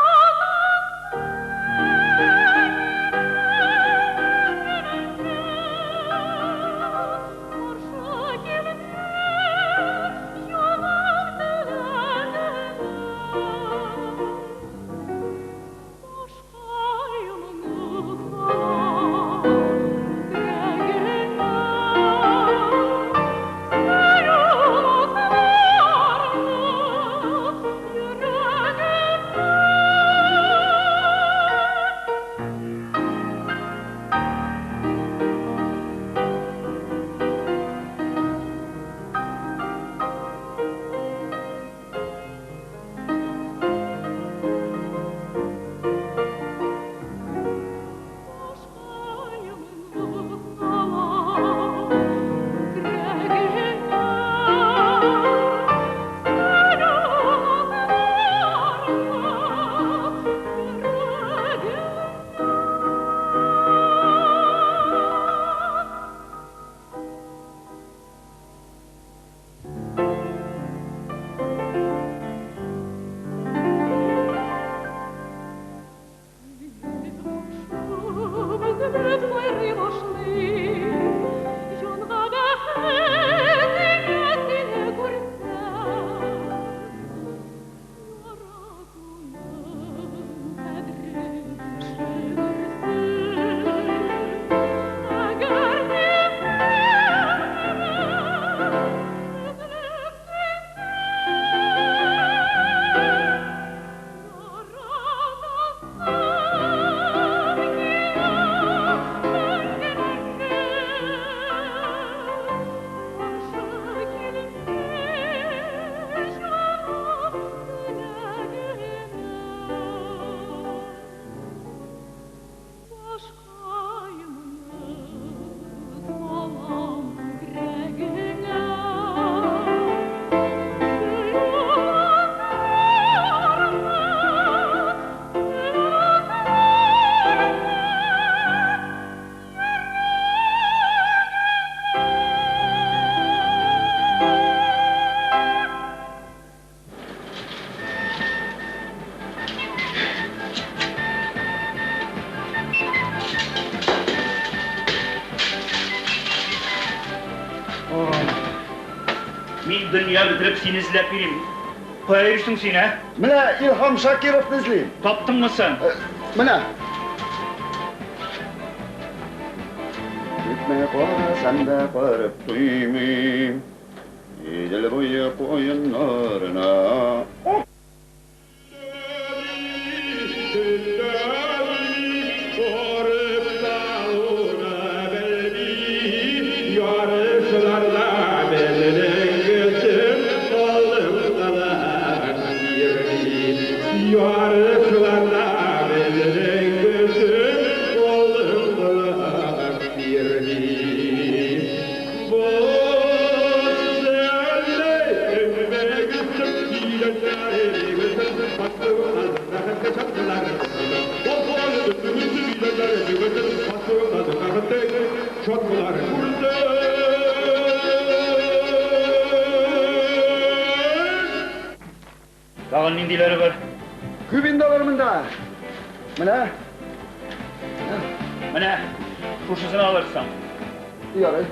дөнья бетереп сине эзләп йөрим. Кая йөрисең син, ә? Менә Илһам Шакировны эзлим. Таптыңмы соң? Менә. Күпме карасам да карап туймыйм. Идел буе куеннарына. Тагын ниндиләре бар? Күп инде алар монда. Менә. Менә шушысын алырсың. Ярый.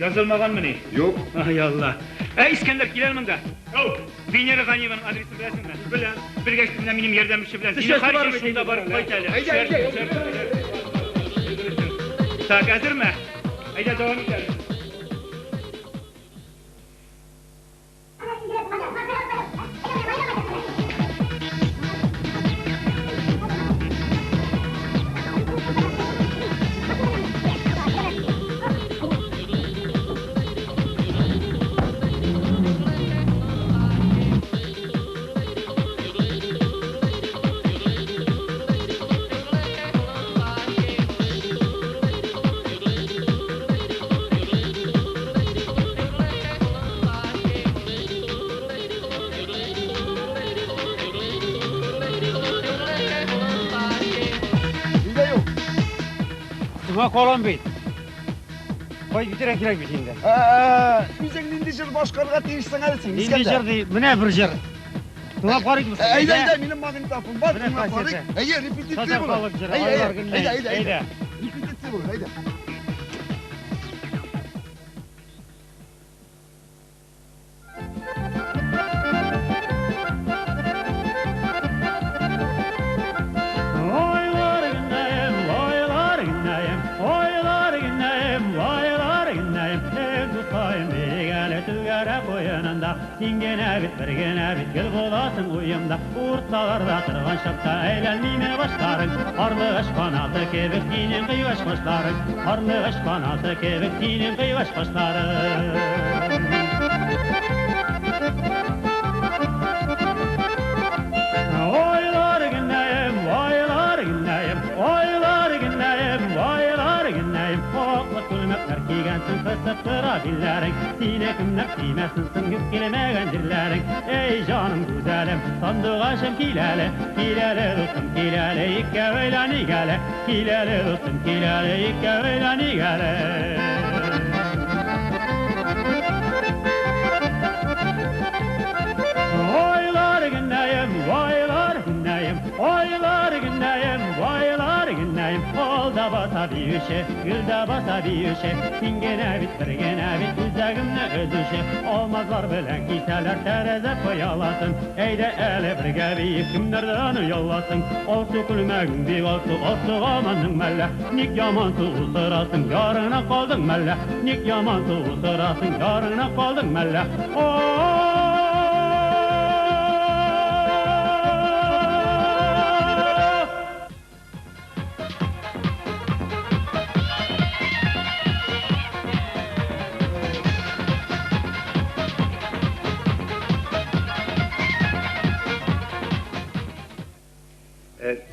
Язылмаганмыни? Юк. Ай Алла. Ә Искәндәр киләр монда. Ау, Венера Ганиеваның адресын беләсеңме? Беләм. Белгәч менә минем ярдәмче белән. Төшәсе бар бит шунда барып кайт әле. Әйдә, әйдә. Так, әзерме? Әйдә дәвам итәбез. Соңга калам бит. Кайтып китәргә кирәк бит инде. Үзең нинди җыр башкарырга тиешсең әле син, Нинди Искәндәр? җыр ди? Менә бер җыр. Тыңлап карыйкмы? Әйдә, әйдә, минем магнитофон бар, Менә тыңлап карыйк. кассета. Әйе, репетиция Татар булыр. халык җыры, Әйдә, айлар әйдә, гөлләй. әйдә, әйдә, Әйдә. Репетиция булыр, әйдә. Vaylar gündeyim, vaylar gündeyim, vaylar gündeyim, vaylar gündeyim. Ey tutayım degeni tügere koyununda, Син генә бит, бер генә бит, гел буласың уемда. Урталарда торган чакта әйләнмиме башларың, Карлыгач канаты кебек синең кыйгач кашларың, Карлыгач канаты кебек синең кыйгач кашларың. Vaylar gündeyim, vaylar gündeyim, vaylar gündeyim, vaylar gündeyim. Аклы күлмәкләр кигәнсең, кысып тора билләрең. Сине кемнәр сөймәсен соң, юк килмәгән җирләрең. Эй, җаным гүзәлем, сандугачым кил әле, кил әле, дустым, кил әле, икәү әйләник әле. Кил әле, дустым, кил әле, икәү әйләник әле. Vaylar gündeyim, vaylar gündeyim, vaylar gündeyim, vaylar gündeyim. Ol da basa bir işe, gül de basa bir işe. Син генә бит, бер генә бит, үзәгемне өзүче. Алмазлар белән кисәләр тәрәзә пыяласын. Әйдә әле бергә биеп, кемнәрдән ояласың? Алсу күлмәгең бик алсу, алсу гаманың мәллә. Ник ямансу утырасың, ярыңа калдың мәллә? Ник ямансу утырасың, ярыңа калдың мәллә?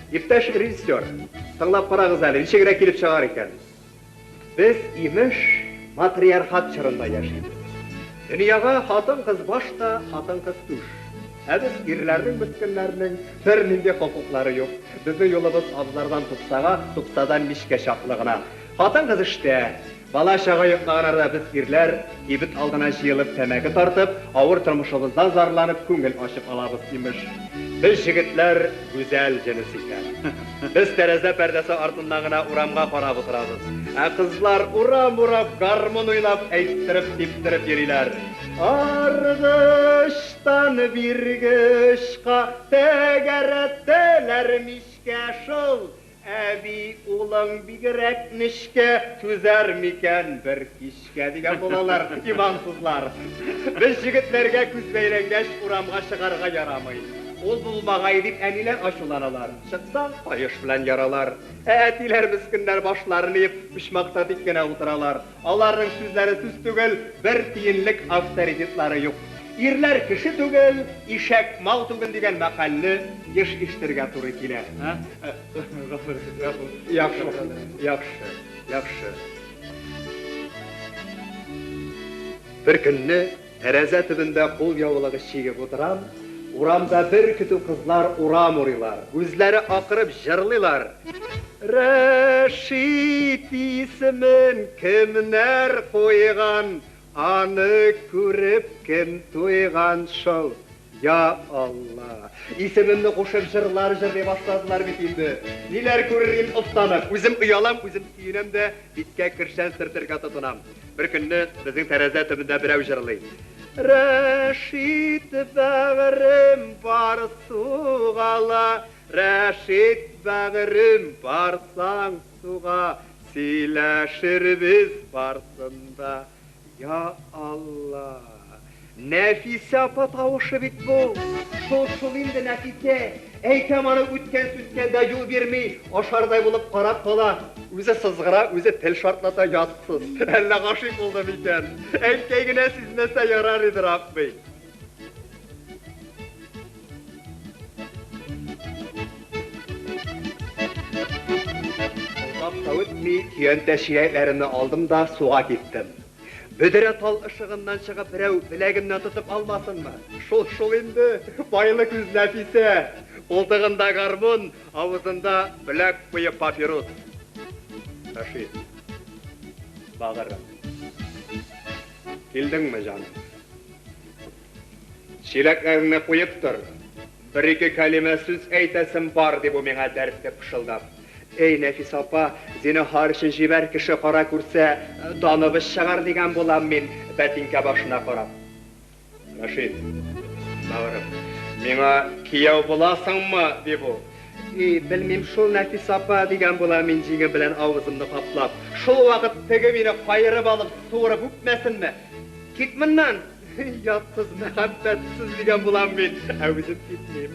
Иптәш режиссер, тыңлап карагыз әле, ничегрәк килеп чыгар икән. Без, имеш, матриархат чорында яшибез. Дөньяга хатын-кыз башта, хатын-кыз түш. Ә без ирләрнең, мескеннәрнең бернинди хокуклары юк. Безнең юлыбыз абзардан тупсага, тупсадан мичкә чаклы гына. Хатын-кыз эштә, бала чага йоклаган арада без ирләр кибет алдына җыелып тәмәке тартып, авыр тормышыбыздан зарланып күңел ачып алабыз, имеш. Без җегетләр гүзәл җенес икән. Без тәрәзә пәрдәсе артыннан гына урамга карап утырабыз. Ә кызлар урам урап, гармун уйнап, әйттереп, типтереп йөриләр. Аргыштан биргечка тәгәрәттеләр мичкә шул. Әби улың бигрәк нечкә, түзәр микән бер кичкә дигән булалар имансызлар. Без җегетләргә күз бәйләнгәч урамга чыгарга ярамый. Ул булмагай дип әниләр ачуланалар. Чыксаң, каеш белән яралар. Ә әтиләр мескеннәр башларын иеп, почмакта тик кенә утыралар. Аларның сүзләре сүз түгел, бер тиенлек авторитетлары юк. Ирләр кеше түгел, ишәк мал түгел дигән мәкальне еш ишетергә туры килә. Гафу, гафу. Яхшы, яхшы, яхшы. Бер көнне тәрәзә төбендә кул яулыгы чигеп утырам. Урамда бер көтү кызлар урам урыйлар. Үзләре акырып җырлыйлар. Рәшит исемен кемнәр куйган, аны күреп кем туйган шул. Я Алла! Исемемне кушып җырлар җырлый башладылар бит инде. Ниләр күрер идем офтанып. Үзем оялам, үзем сөенәм дә, биткә кершән сөртергә тотынам. Бер көнне безнең тәрәзә төбендә берәү җырлый. Рәшит бәгырем бар сугала, Рәшит бәгырем барсаң суга, сөйләшербез барсында. Я Алла! Нәфисә апа тавышы бит бу. Шул шул инде Нәфисә. Әйтәм аны үткән сүткәндә юл бирми, ашардай булып карап кала. Үзе сызгыра, үзе тел шартлата ятсыз. Әллә гашыйк булды микән? Әнкәй генә сизмәсә ярар иде, Рабби. Озак та үтми, көянтә чиләкләремне алдым да суга киттем. Бөдрә тал ышыгыннан чыгып берәү беләгемнән тотып алмасынмы? Шул шул инде, байлы күз Нәфисә. Култыгында гармун, авызында беләк буе папирос. Рәшит, багырым. Килдеңме, җаным? Чиләкләреңне куеп тор. Бер-ике кәлимә сүз әйтәсем бар, ди бу миңа дәртле пышылдап. Эй, Нәфис апа, зинһар өчен җибәр, кеше кара күрсә, даныбыз чыгар, дигән булам мин, бәтинкә башына карап. Рәшит, бавырым, миңа кияү буласыңмы? ди бу. И, белмим шул, Нәфис апа, дигән булам мин җиңем белән авызымны каплап. Шул вакыт теге мине каерып алып, суырып үпмәсенме? Кит моннан! Ятсыз, мәхәббәтсез, дигән булам мин, ә үзем китмим.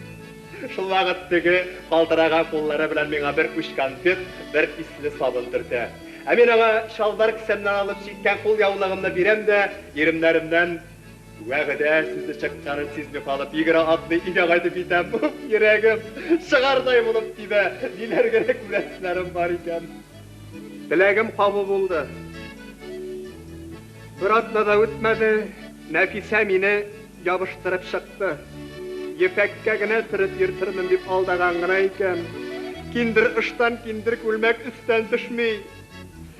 Шул вакыт теге калтыраган куллары белән миңа бер уч конфет, бер исле сабын төртә. Ә мин аңа чалбар кесәмнән алып чиккән кулъяулыгымны бирәм дә, иремнәремнән вәгъдә сүзе чыкканын сизми калып, йөгерә-атлый өйгә кайтып китәм. Уф, йөрәгем чыгардай булып тибә, ниләр генә күрәселәрем бар икән. Теләгем кабул булды. Бер атна да үтмәде, Нәфисә мине ябыштырып чыкты. Ефәккә генә төреп йөртермен дип алдаган гына икән. Киндер ыштан, киндер күлмәк өстән төшми.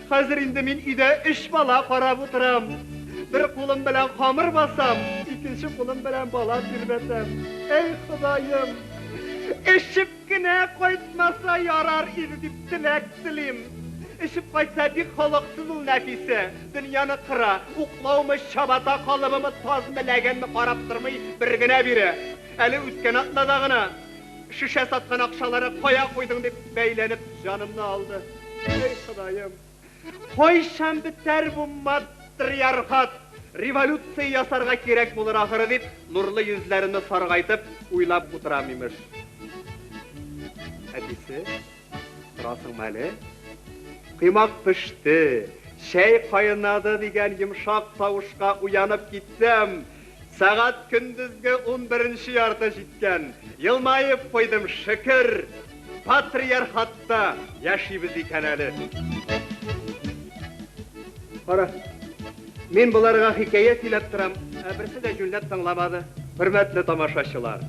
Хәзер инде мин өйдә өч бала карап утырам. Бер кулым белән камыр басам, икенче кулым белән бала тирбәтәм. Әй, Ходаем! Эчеп кенә кайтмаса ярар иде дип теләк телим. Эчеп кайтса, бик холыксыз ул Нәфисә. Дөньяны кыра, уклаумы, чабата калыбымы, тазмы, ләгәнме карап тормый, бер генә бирә. Әле үткән атнада гына шешә саткан акчалары кая куйдың дип бәйләнеп җанымны алды. Әй, Ходаем! Кайчан бетәр бу матриархат? Революция ясарга кирәк булыр ахыры дип, нурлы йөзләремне саргайтып уйлап утырам, имеш. Әтисе? Торасыңмы әле? Коймак пеште, чәй кайнады дигән йомшак тавышка уянып китсәм, сәгать көндезге унберенче ярты җиткән. Елмаеп куйдым, шөкер, патриархатта яшибез икән әле. Кара, мин боларга хикәя сөйләп торам, ә берсе дә җүнләп тыңламады. Хөрмәтле тамашачылар,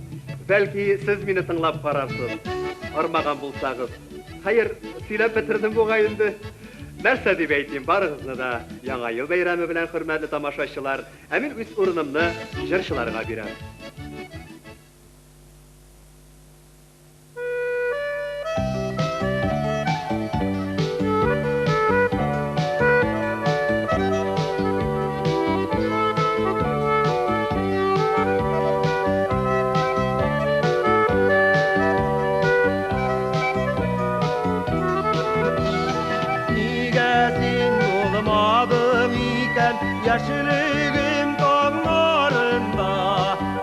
бәлки сез мине тыңлап карарсыз, армаган булсагыз. Хәер, сөйләп бетердем бугай инде. Нәрсә дип әйтим, барыгызны да Яңа ел бәйрәме белән, хөрмәтле тамашачылар. Ә мин үз урынымны җырчыларга бирәм. Нигә син булмадың икән яшьлегем таңнарында?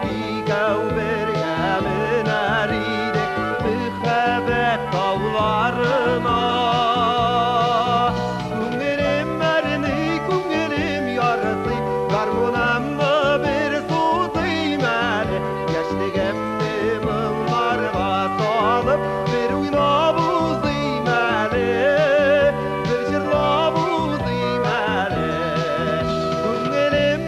Икәү бергә менәр идек мәхәббәт тауларына. Күңелем әрни, күңелем ярсый, гармунымны бер сузыйм әле. Яшьлегемне моңнарга салып, бер уйнап узыйм әле, бер җырлап узыйм әле. Күңелем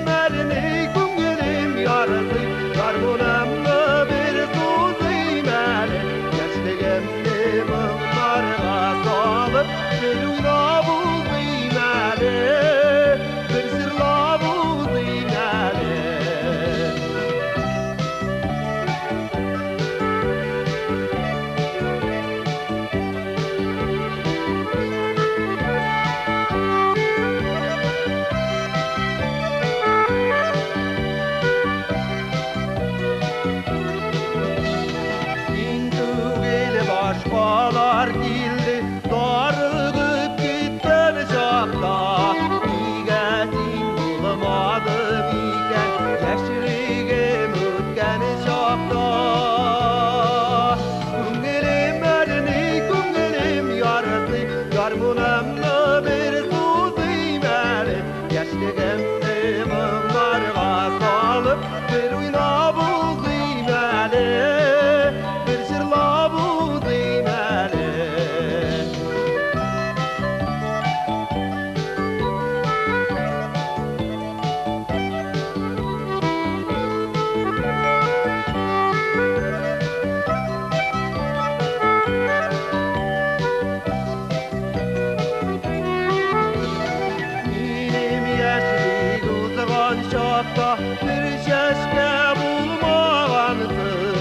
Учакта бер чәчкә булмагансың.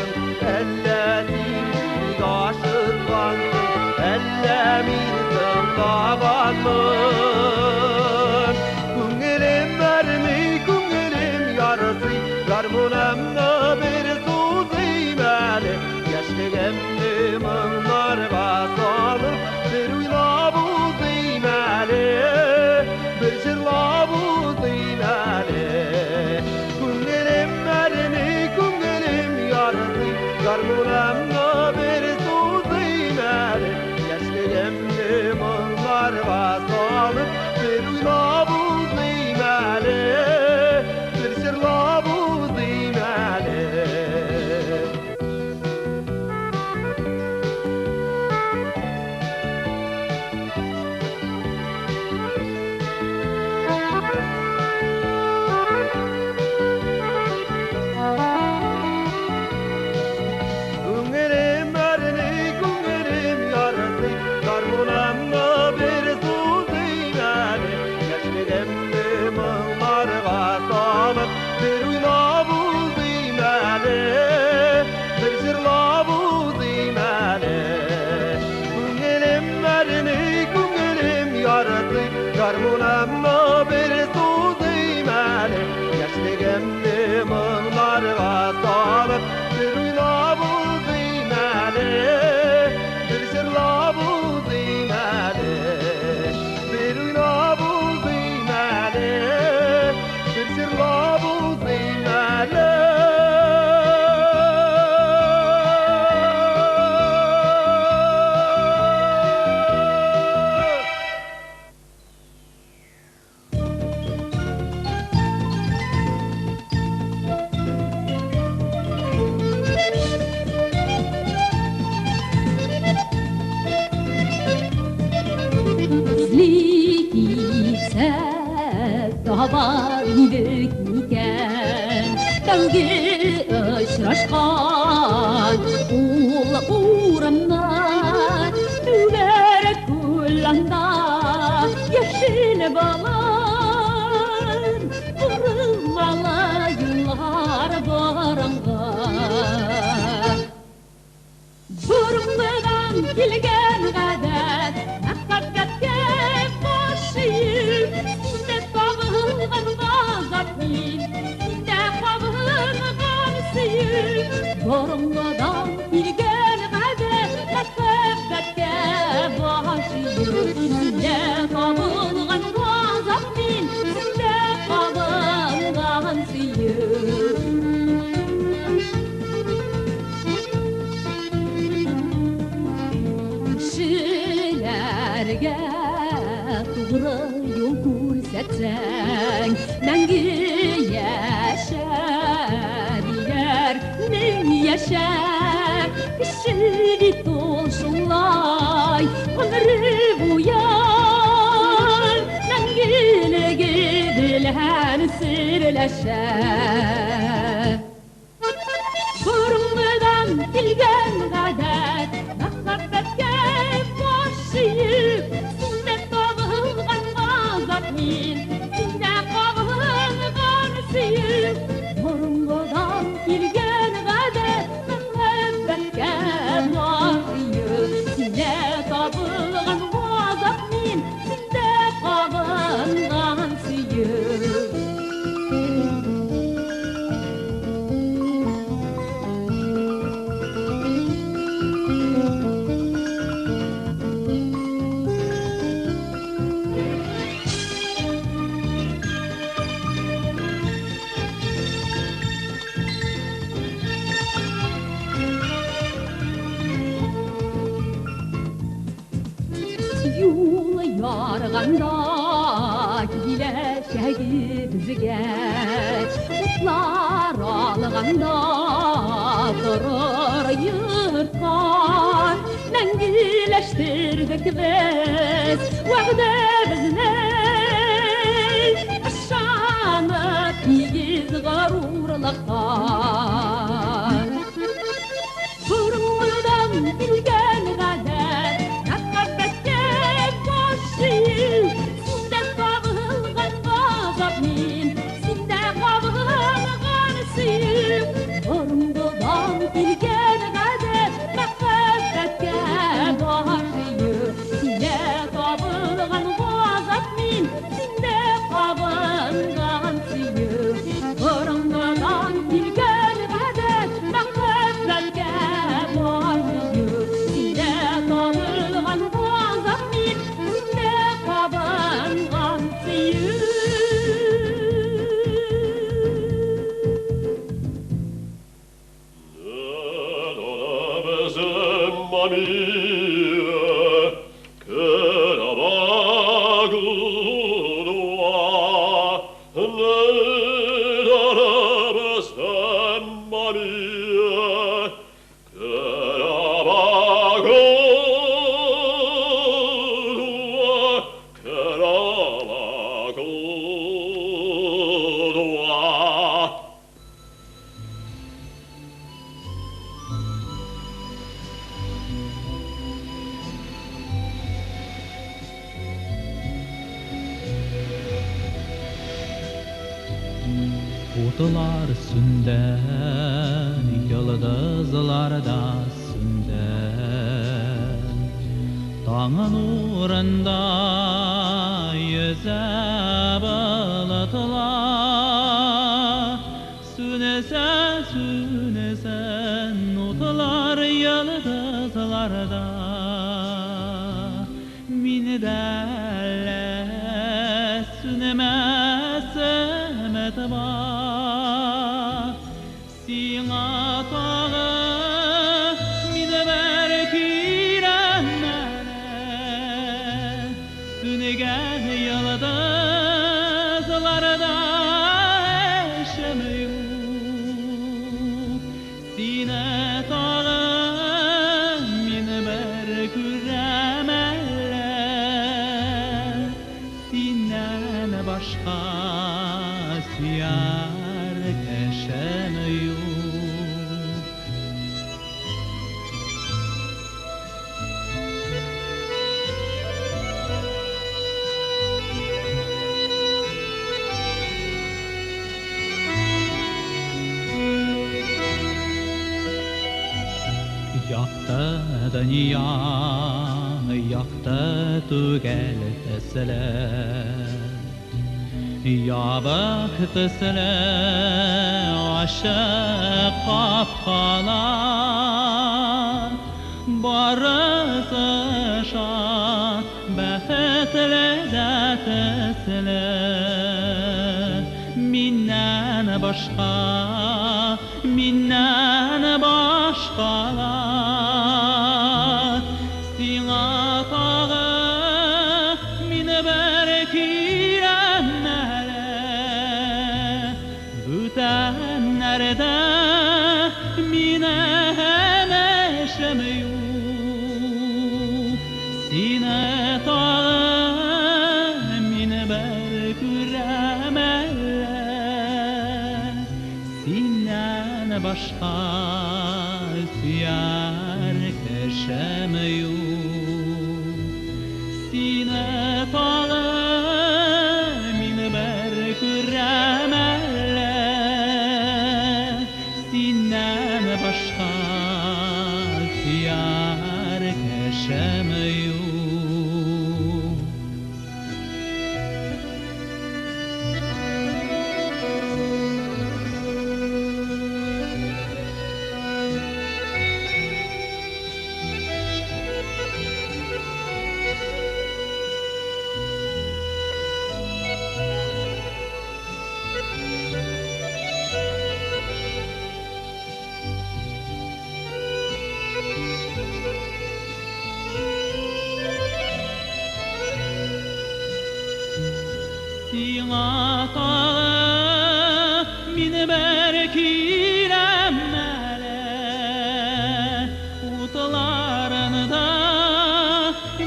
Әллә син бик ашыккансың, әллә мин тыңлаганмын. Күңелем әрни, күңелем ярсый, гармунымны бер сузыйм әле. Яшьлегемне моңнарга салып, бер уйлап узыйм әле, бер җырлап узыйм әле. Күңелем әрни, күңелем ярсый, гармунымны бер сузыйм әле. Яшьлегемне моңнарга салып, бер уйлап узыйм әле, бер җырлап узыйм әле. Күңелем әрни, күңелем ярсый, гармунымны бер сузыйм әле. Яшьлегемне моңнарга салып, бер уйлап узыйм әле, бер җырлап узыйм әле. Күңелем әрни, күңелем ярсый, гармунымны бер сузыйм әле. Яшьлегемне моңнарга салып, бер уйлап узыйм әле, бер җырлап узыйм әле. Бер уйлап узыйм әле, бер җырлап узыйм әле. Эзли китсәк, табар идек микән? Тәүге очрашкан ул урынны, түгәрәк күл анда, яшел болын, борылмалы юллар борынгы. Борынгыдан килгән гадәт, мәхәббәткә баш иеп, синдә табылган газап мин, синдә кабынган сөю. Борынгыдан килгән гадәт, мәхәббәткә баш иеп, синдә табылган газап мин, синдә кабынган сөю. Кешеләргә тугры юл күрсәтсәң, мәңге яшә диләр, мең яшә. Кеше бит ул шулай, гомере буе мәңгелеге белән серләшә. Борынгыдан килгән гадәт, мәхәббәткә баш иеп, синдә табылган газап мин, синдә кабынган сөю. Борынгыдан килгән гадәт, мәхәббәткә баш иеп, синдә табылган газап мин, синдә кабынган сөю. Юл ярганда киләчәгебезгә, утлар алганда торыр йортка, мәңгеләштердек без вәгъдәбезне, ышанып тигез горурлыкка. Борынгыдан килгән гадәт, мәхәббәткә баш иеп, синдә табылган газап мин, синдә кабынган Утлар сүндән, йолдызлар да сүндән. Таң нурында йөзә болытлар. Сүнсә, сүнсен утлар, йолдызлар да. Миндә әллә сүнмәс өмет бар. Сиңа тагы мин бер киләм әле. Сүнгән йолдызларда эшем юк. Сине тагы мин бер күрәм әллә. Синнән башка сөяр кешем юк. Якты дөнья, якты түгел төсле. Ябык төсле ачык капкалар. Барысы шат, бәхетле дә төсле. Миннән башка, миннән башкалар. Сиңа тагы мин бер киләм әле. Бүтәннәрдә минем эшем юк. Сине тагы мин бер күрәм әллә. Синнән башка сөяр кешем юк. Сине тагы мин бер күрәм әллә. Синнән башка сөяр кешем юк. Сиңа тагы мин бер киләм әле. Утларында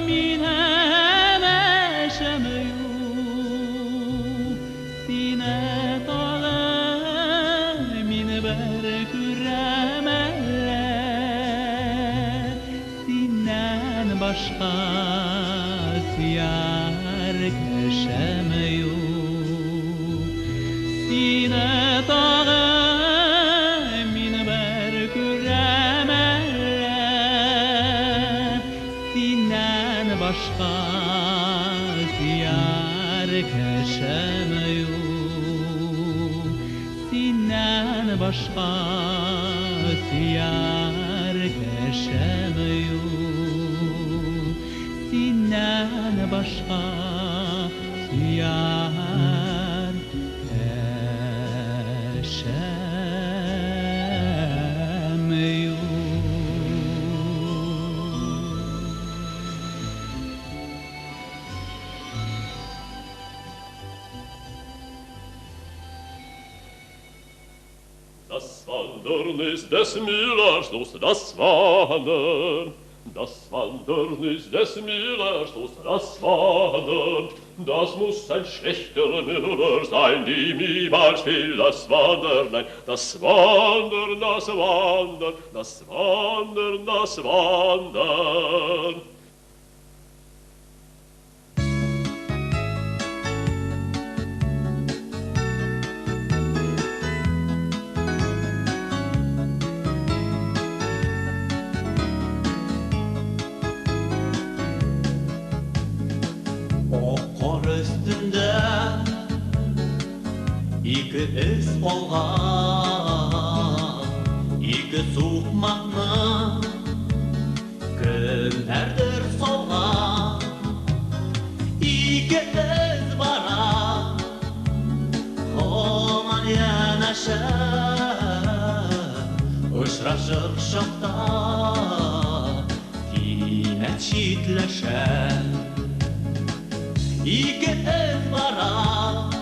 минем эшем юк. Сине тагы мин бер күрәм әллә. Синнән башка сөяр кешем юк. Сине тагы мин бер күрәм әллә. Синнән башка сөяр кешем юк. Синнән башка сөяр кешем юк. Синнән башка сөяр кешем юк. Das Wandern ist des Müllers Lust, das Wandern. Das Wandern ist des Müllers Lust, das Wandern. Das muss ein schlechter Müller sein, dem niemals will das Wandern. Nein, das Wandern, das Wandern, das Wandern, das Wandern. Ике эз калган, ике сукмакны кемнәрдер салган. Ике эз бара, һаман янәшә, очрашыр чакта кинәт читләшә. Ике эз бара,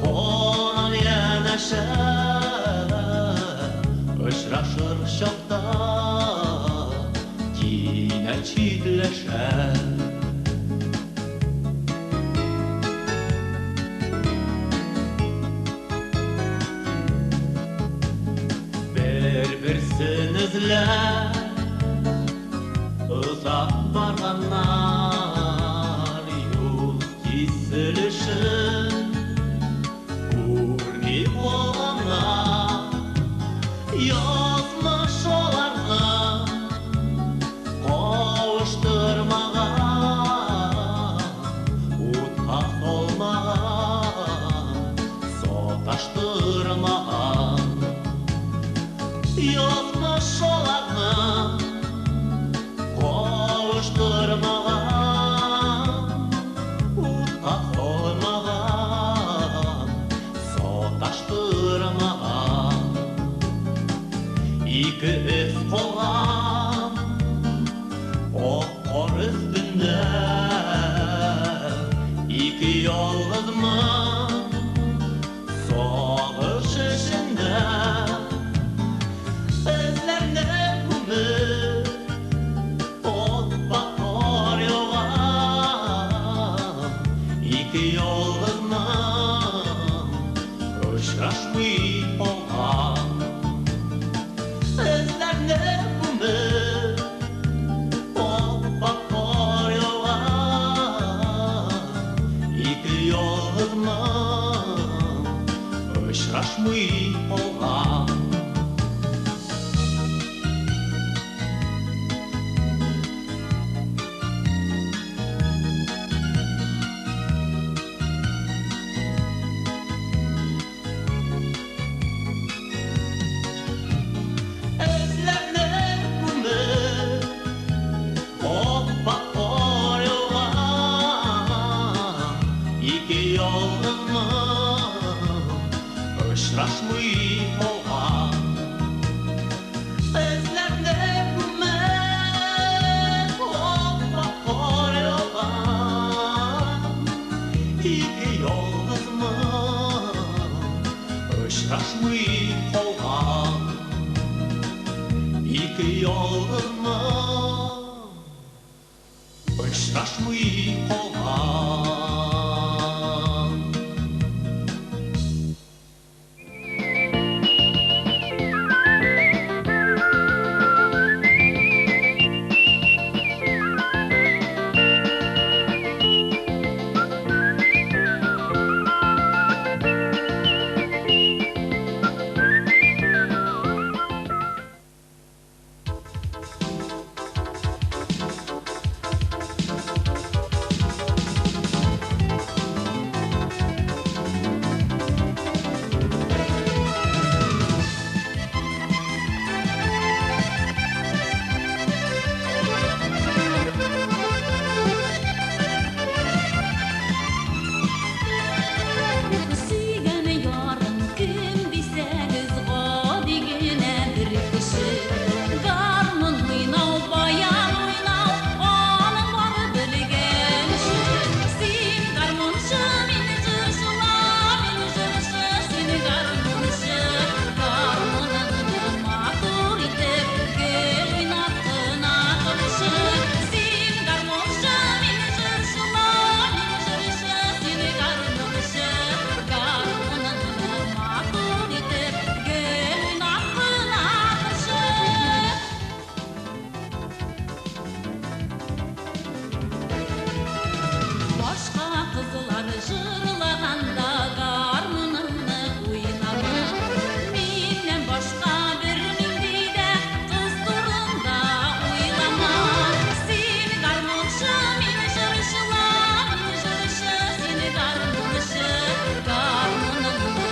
һаман янәшә, очрашыр чакта кинәт читләшә. Бер-берсен эзләп озак барганнар, юл киселешен күрми калганнар. Язмыш аларны кавыштырмаган, утка салмаган, саташтырмаган. Язмыш аларны кавыштырмаган, утка салмаган, саташтырмаган. Ике эз калган ак кар өстендә, ике ялгызмын сагыш эчендә. Эзләрне күмеп ап-ак кар яуган, ике ялгызмын очрашмый калган. Эзләрне күмеп ап-ак кар яуган, ике ялгызмын очрашмый калган. Эзләрне күмеп ап-ак кар яуган, ике ялгызмын очрашмый калган. Эзләрне күмеп ап-ак кар яуган, ике ялгызмын очрашмый калган. Ике ялгызмын очрашмый калган. Сөйгән ярым кем дисәгез, гади генә бер кеше. Гармун уйнау, баян уйнау, аның бары белгән эше. Син гармунчы, мин җырчыла, мин җырчы, син гармунчы. Гармуныңны матур итеп гел уйнап кына торчы. Син гармунчы, мин җырчыла, мин җырчы, син гармунчы. Гармуныңны матур итеп гел уйнап кына торчы. Башка кызлар җырлаганда гармуныңны уйнама. Миннән башка бернинди дә кыз турында уйлама. Син гармунчы, мин җырчыла, мин җырчы, син гармунчы. Гармуныңны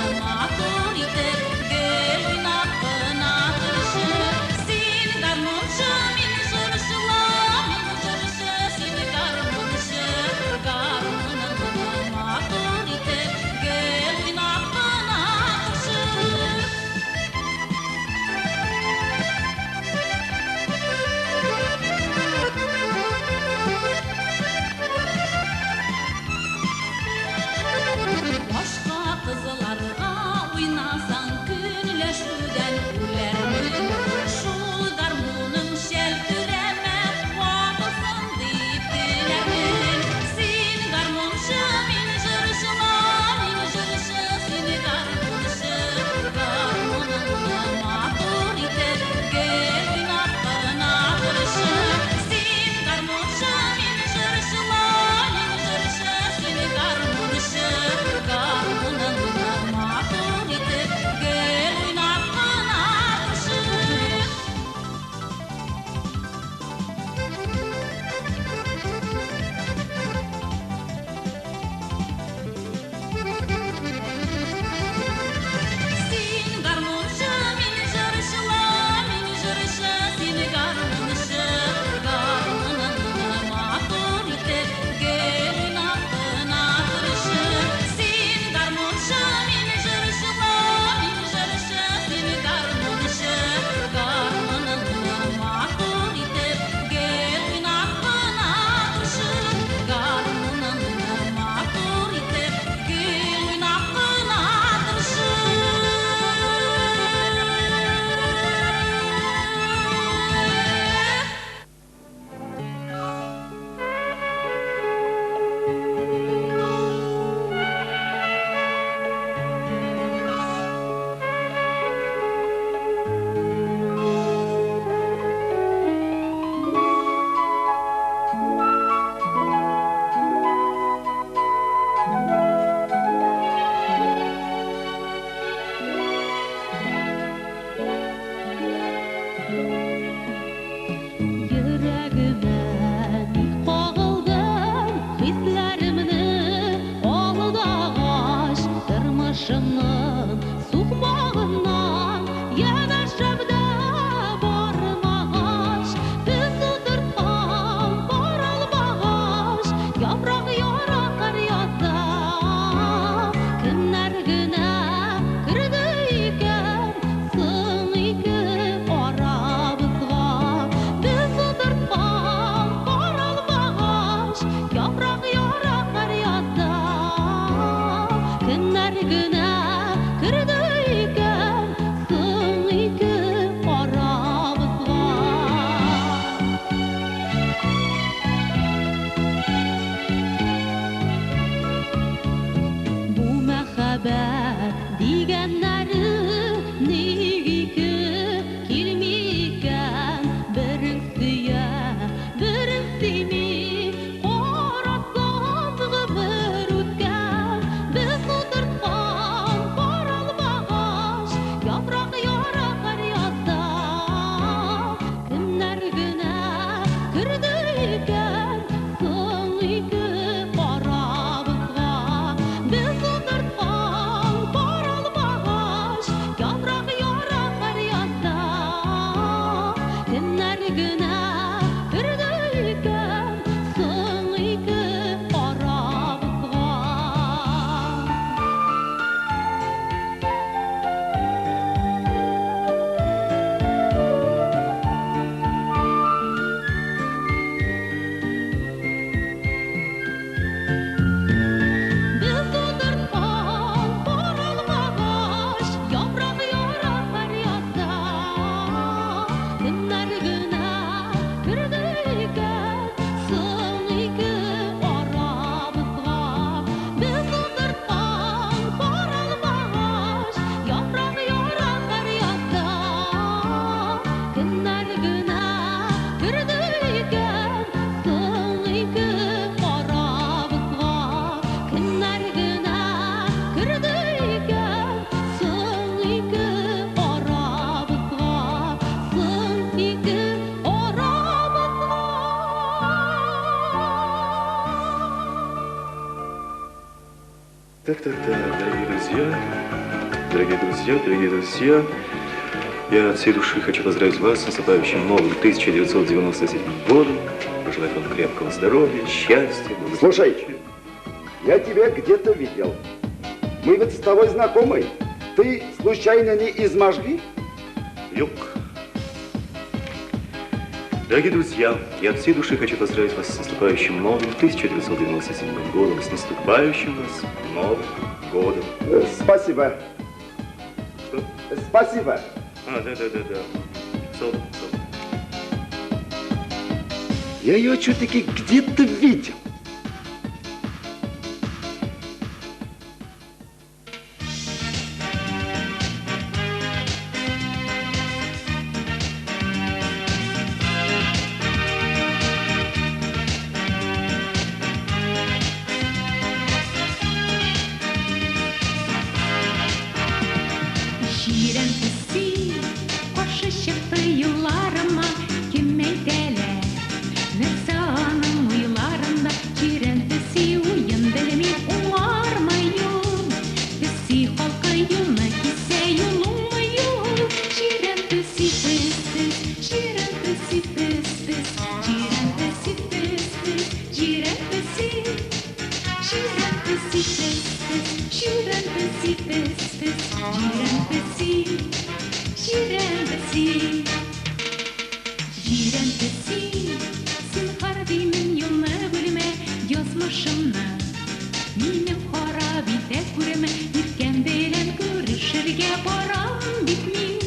Так, так, так, дорогие друзья, дорогие друзья, дорогие друзья, я от всей души хочу поздравить вас с наступающим новым 1997 годом, пожелать вам крепкого здоровья, счастья, благополучия. Слушай, я тебя где-то видел. Мы ведь с тобой знакомы. Ты случайно не из Можги? Юг. Дорогие друзья, я от всей души хочу поздравить вас с наступающим новым 1997 годом, с наступающим вас Новым годом. Спасибо. Что? Спасибо. А, да. Сол, сол. Я ее что-таки где-то видел. Җирән песи каршы чыкты юлларыма, кем әйтәләр? Нәрсә аның уйларында? Җирән песи уен белми, уңармы юл? Песи халкы юлны кисә, юл уңмы юл? Җирән песи пес-пес, җирән песи пес-пес, җирән песи пес-пес, җирән песи. Җирән песи пес-пес, җирән песи пес-пес, җирән песи, җирән песи. Җирән песи, зинһар димен юлны бүлмә, язмышымны минем харап итә күрмә, иркәм белән күрешергә барам бит мин.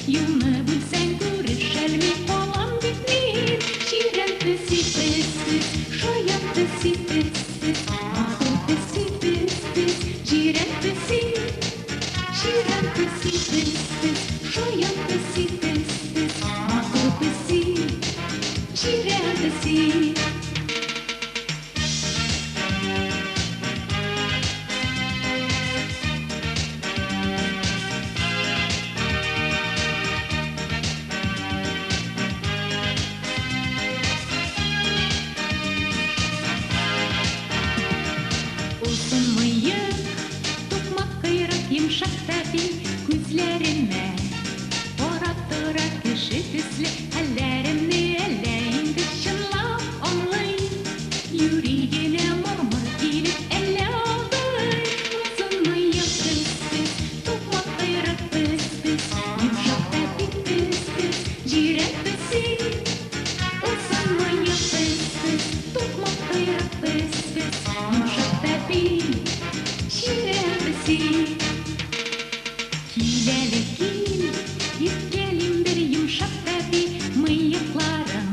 Юлны бүлсәң күрешәлми калам бит мин. Җирән песи пес-пес, шаян песи пес-пес, матур песи пес-пес, җирән песи. Җирән песи пес-пес, шаян песи пес-пес, матур песи, җирән песи. Озын мыек, тукмак койрык, йомшак тәпи, күзләремә карап тора кеше төсле, хәлләремне әллә инде чынлап аңлый. Юри генә мырмыр килеп әллә алдый. Озын мыек пес-пес, тукмак койрык пес-пес, йомшак тәпи пес-пес, җирән песи. Озын мыек пес-пес, тукмак койрык пес-пес, йомшак тәпи, җирән песи. Кил әле кил, иркәлим бер йомшак тәпи, мыекларың,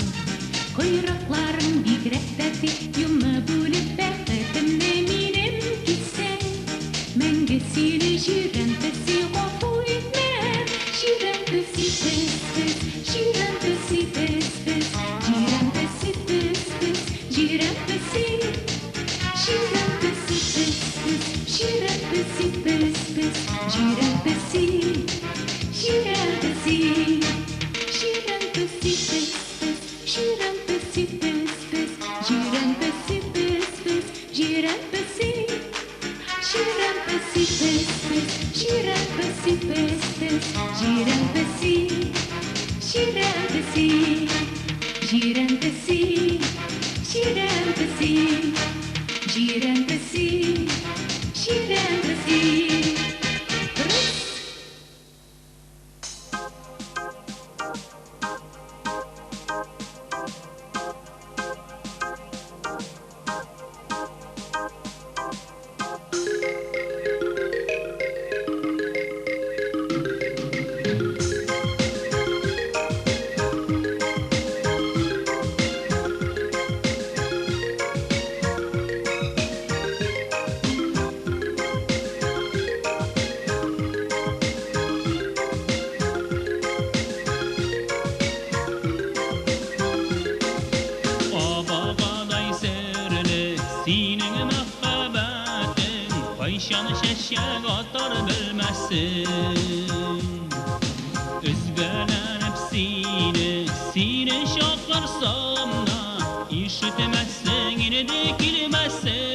койрыкларың бигрәк тәти, юлны бүлеп бәхетемне минем китсәң, мәңге сине җирән песи гафу итмәм. Җирән песи пес-пес, җирән песи пес-пес, җирән песи пес-пес, җирән песи. Җирән песи пес-пес, җирән песи пес-пес, җирән песи, җирән песи. Җирән песи пес-пес, җирән песи пес-пес, җирән песи пес-пес, җирән песи. Җирән песи пес-пес, җирән песи пес-пес, җирән песи, җирән песи. Җирән песи, җирән песи, җирән песи, җирән песи. Рыс! Абагадай серле синең мәхәббәтең, кайчан чәчәк атар белмәссең. Өзгәләнеп сине, сине чакырсам да, ишетмәссең инде килмәссең.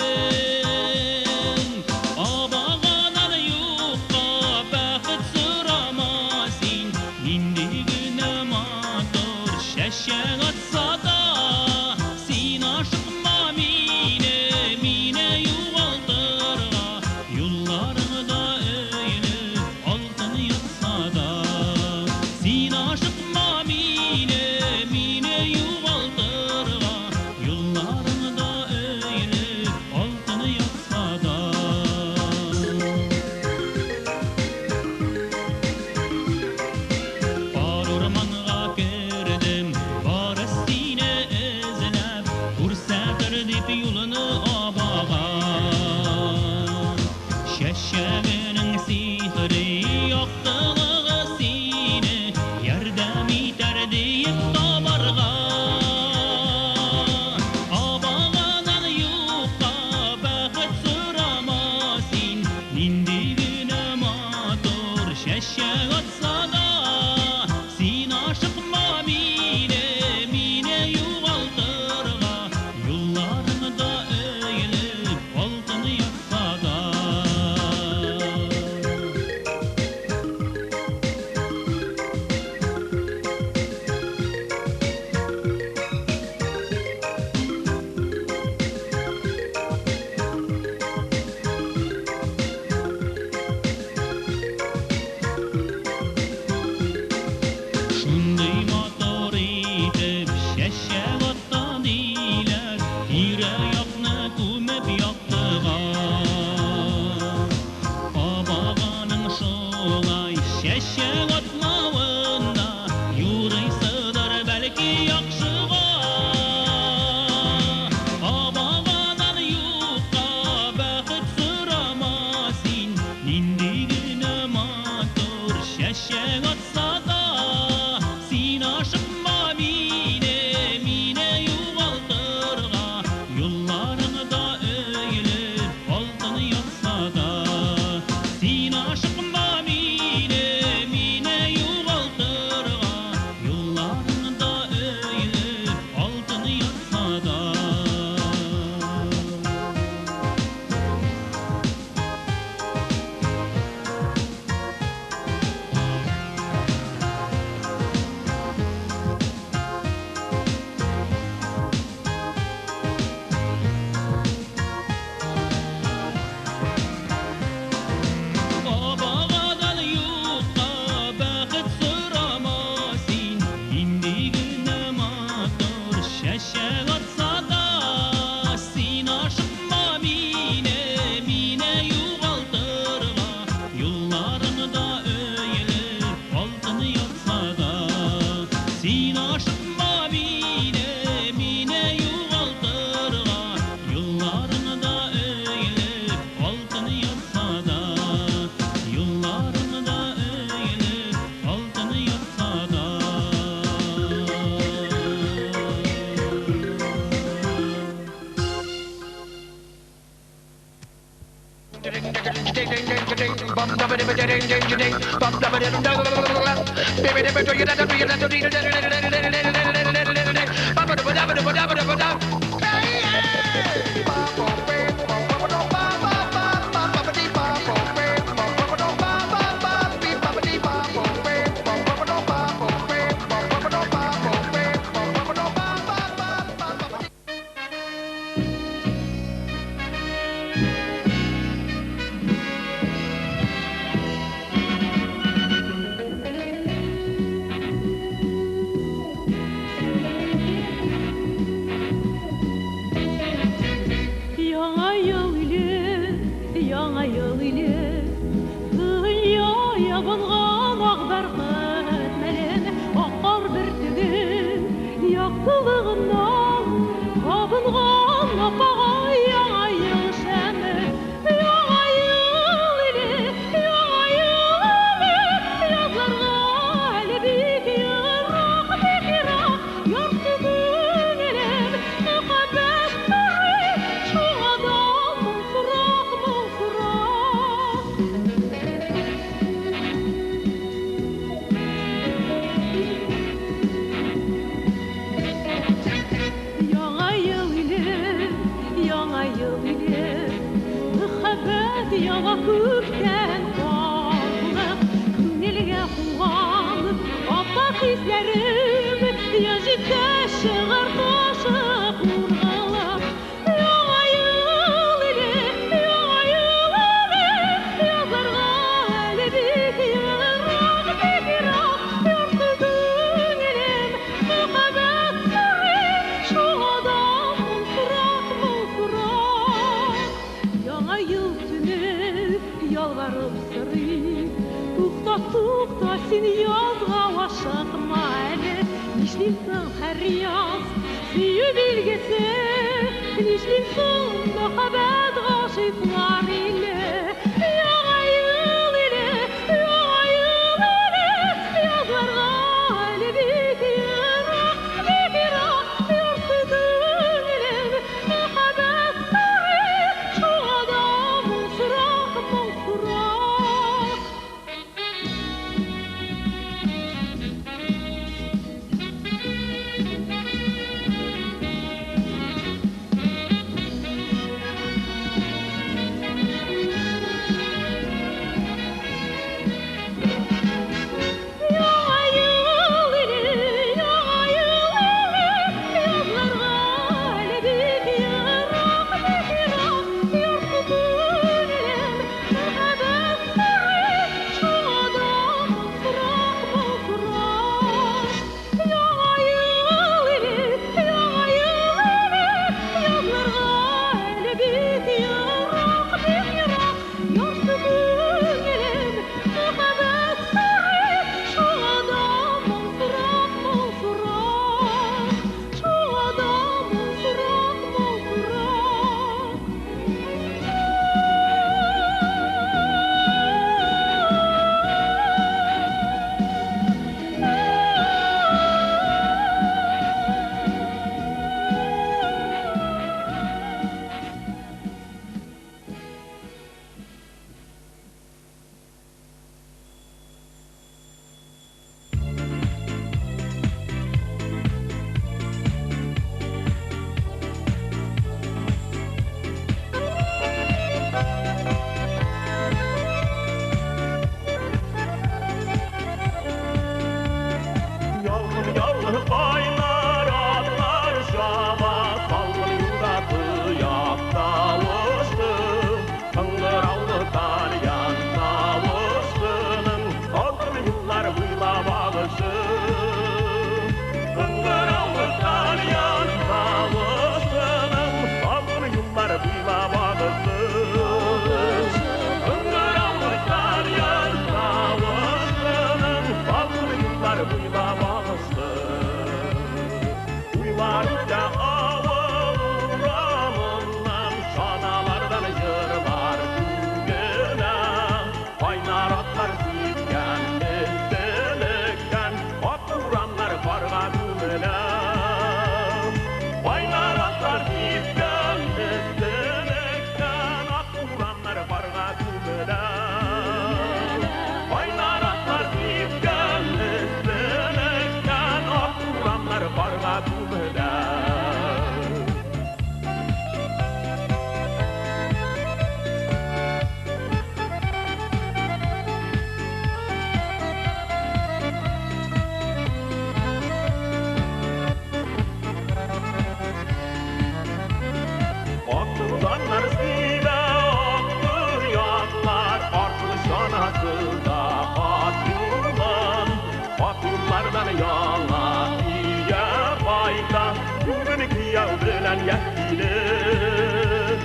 килен.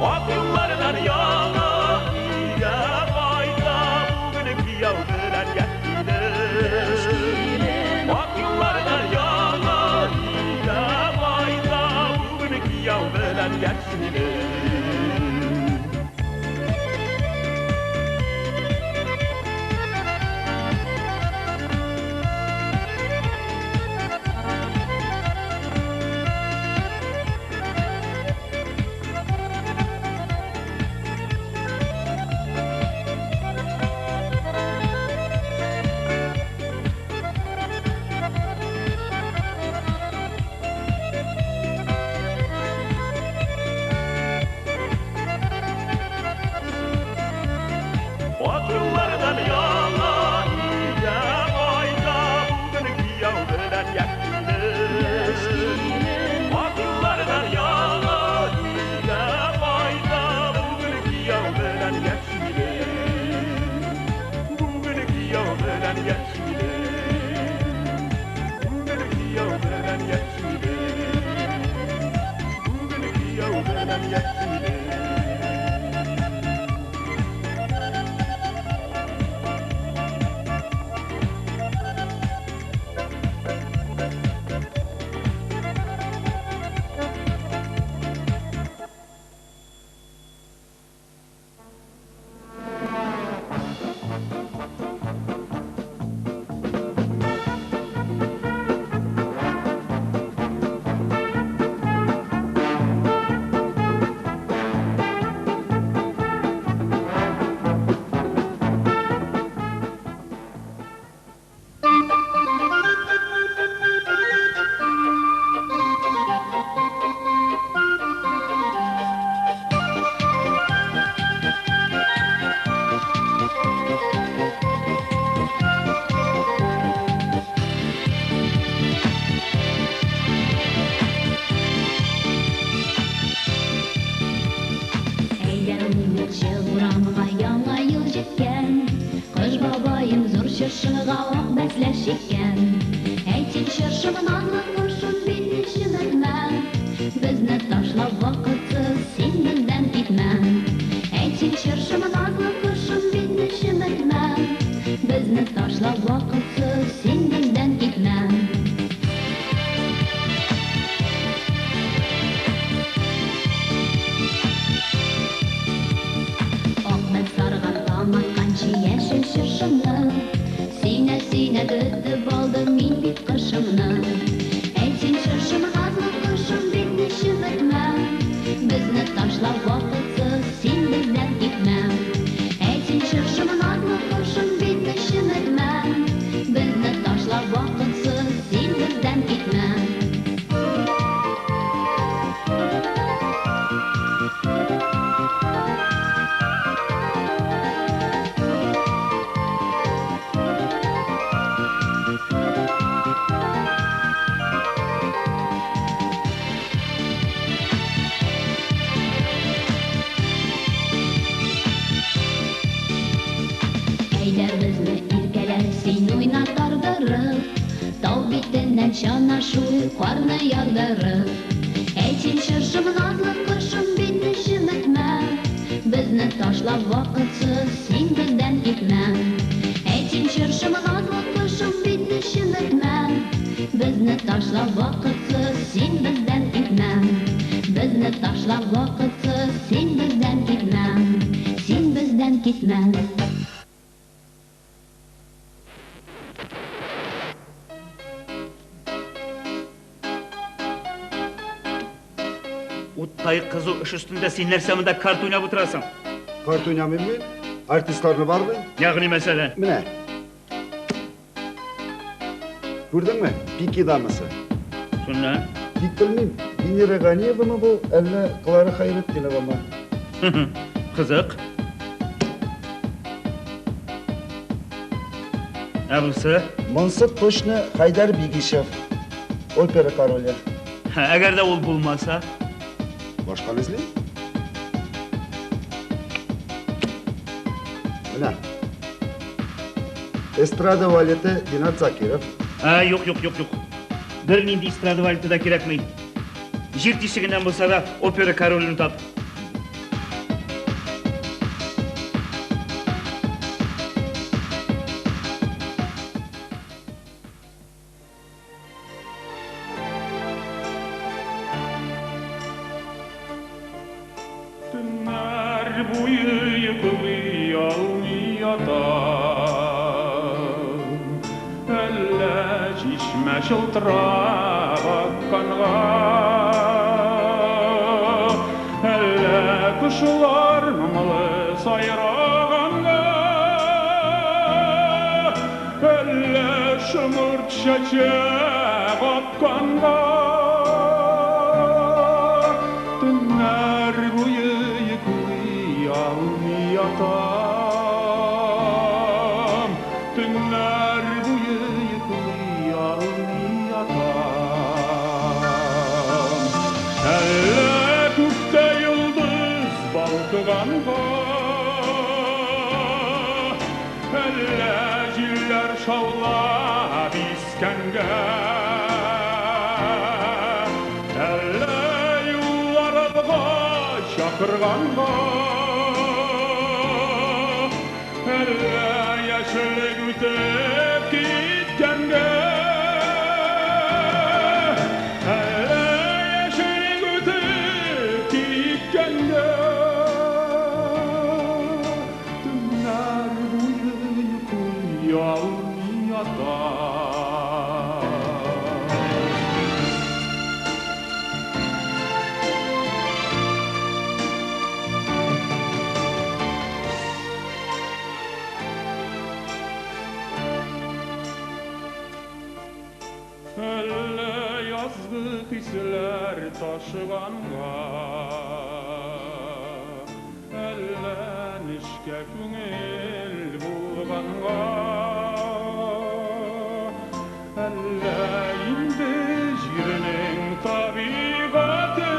Ак юллардан яңа өйгә кайта, бүген кияү белән яшь килен. Ак юллардан яңа өйгә кайта, бүген кияү белән яшь килен. Ак юллардан яңа өйгә кайта, бүген кияү белән яшь килен. Ак юллардан яңа өйгә кайта, бүген кияү белән яшь килен. Бүген кияү белән яшь килен. Бүген кияү белән яшь килен. Бүген кияү белән яшь килен. Әйдә уйнакчы урамга яңа ел җиткән. Кыш бабаем зур чыршыга ак бәсләр чиккән. Әйт син чыршым, назлы кошым, мине чеметмә. Безне ташлап вакытсыз син бездән китмә. Әйт син чыршым, назлы кошым, мине чеметмә. Безне ташлап вакытсыз син бездән китмә. Акмәт сарган таң атканчы яшел чыршымны, Сөйнә-сөйнә көтеп алдым мин бит кышымны. Әйт син чыршым, назлы кошым, мине чеметмә. Безне ташлап вакытсыз син бездән китмә. Әйт син чыршым, назлы кошым, мине чеметмә. Безне ташлап вакытсыз син бездән китмә. Әйдә безне иркәләп, син уйна тардырып, Тау битеннән чана шуып, карны ярдырып. Әйт син чыршым, назлы кошым, мине чеметмә. Безне ташлап вакытсыз син бездән китмә. Әйт син чыршым, назлы кошым, мине чеметмә. Безне ташлап вакытсыз син бездән китмә. Безне ташлап вакытсыз син бездән китмә. Син бездән китмә. Уттай кызу эш өстендә син нәрсә монда карта уйнап утырасың? Карта уйнамыйм мин. Артистларны барлыйм. Ягъни мәсәлән? Менә. Күрдеңме? Пики дамасы. Шуннан? Тик белмим, Венера Ганиевамы бу, әллә Клара Хайретдиновамы? Кызык. Ә бусы? Монсы точно Хайдар Бигишев. Опера короле. Әгәр дә ул булмаса? Башканы эзлим. Менә. Эстрада валеты Динар Закиров. Ә, юк, юк, юк, юк. Бернинди эстрада валеты да кирәкми. Җир тишегеннән булса да опера королен тап. Төннәр буе йоклый алмый ятам. Әллә чишмә чылтырап акканга, әллә кошлар моңлы сайраганга, әллә шомырт чәчәк атканга. Төннәр буе йоклый алмый ятам. Төннәр буе йоклый алмый ятам. Әллә күктә йолдыз балкыганга, әллә җилләр шаулап искәнгә, әллә юллар алга чакырганга, әллә яшьлек үтеп киткәнгә, әллә яшьлек үтеп киткәнгә. Төннәр буе йоклый алмый ятам. Әллә язгы хисләр ташыганга, әллә нечкә күңел булганга, әллә инде җирнең табигате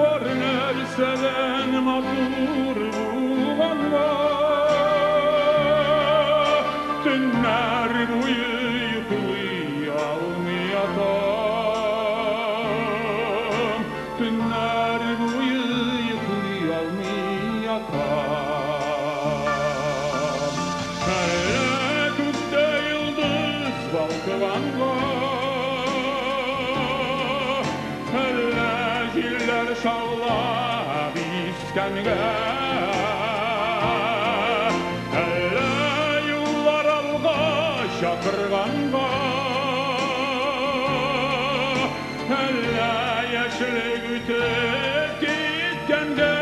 бар нәрсәдән матур булганга, төннәр буе йоклый алмый ятам. Төннәр буе йоклый алмый ятам. Әллә күктә йолдыз балкыганга, әллә җилләр шаулап искәнгә, әллә юллар алга чакырганга, әллә яшьлек үтеп киткәнгә,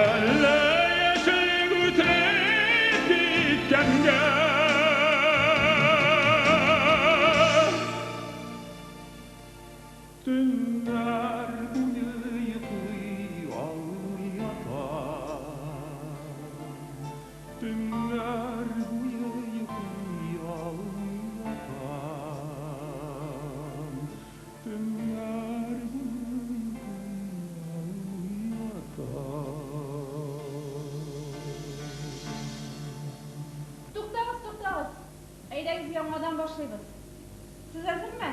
әллә яшьлек үтеп киткәнгә. Төннәр буе йоклый алмый ятам. Төннәр буе йоклый алмый ятам. Төннәр буе йоклый алмый ятам. Туктагыз, туктагыз. Әйдәгез яңадан башлыйбыз. Сез әзерме?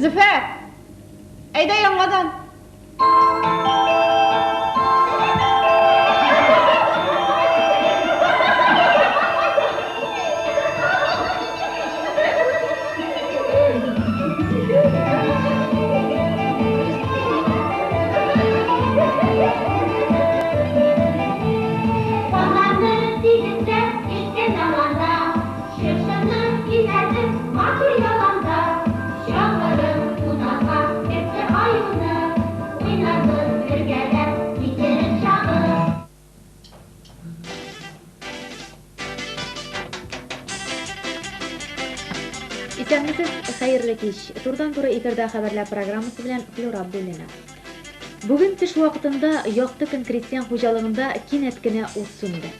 Зөфәр! Әйдә яңадан. Казанны тигезләп киткән аланда, Чыршыны бизәдек матур яланда. Чакырып кунакка кертте аюны, Уйнарбыз бергәләп китереп чагы. Исәнмесез, хәерле кич. Турыдан-туры эфирда хәбәрләр программасы белән Флюра Абдуллина. Бүген төш вакытында Якты көн крестьян хуҗалыгында кинәт кенә ут сүнде.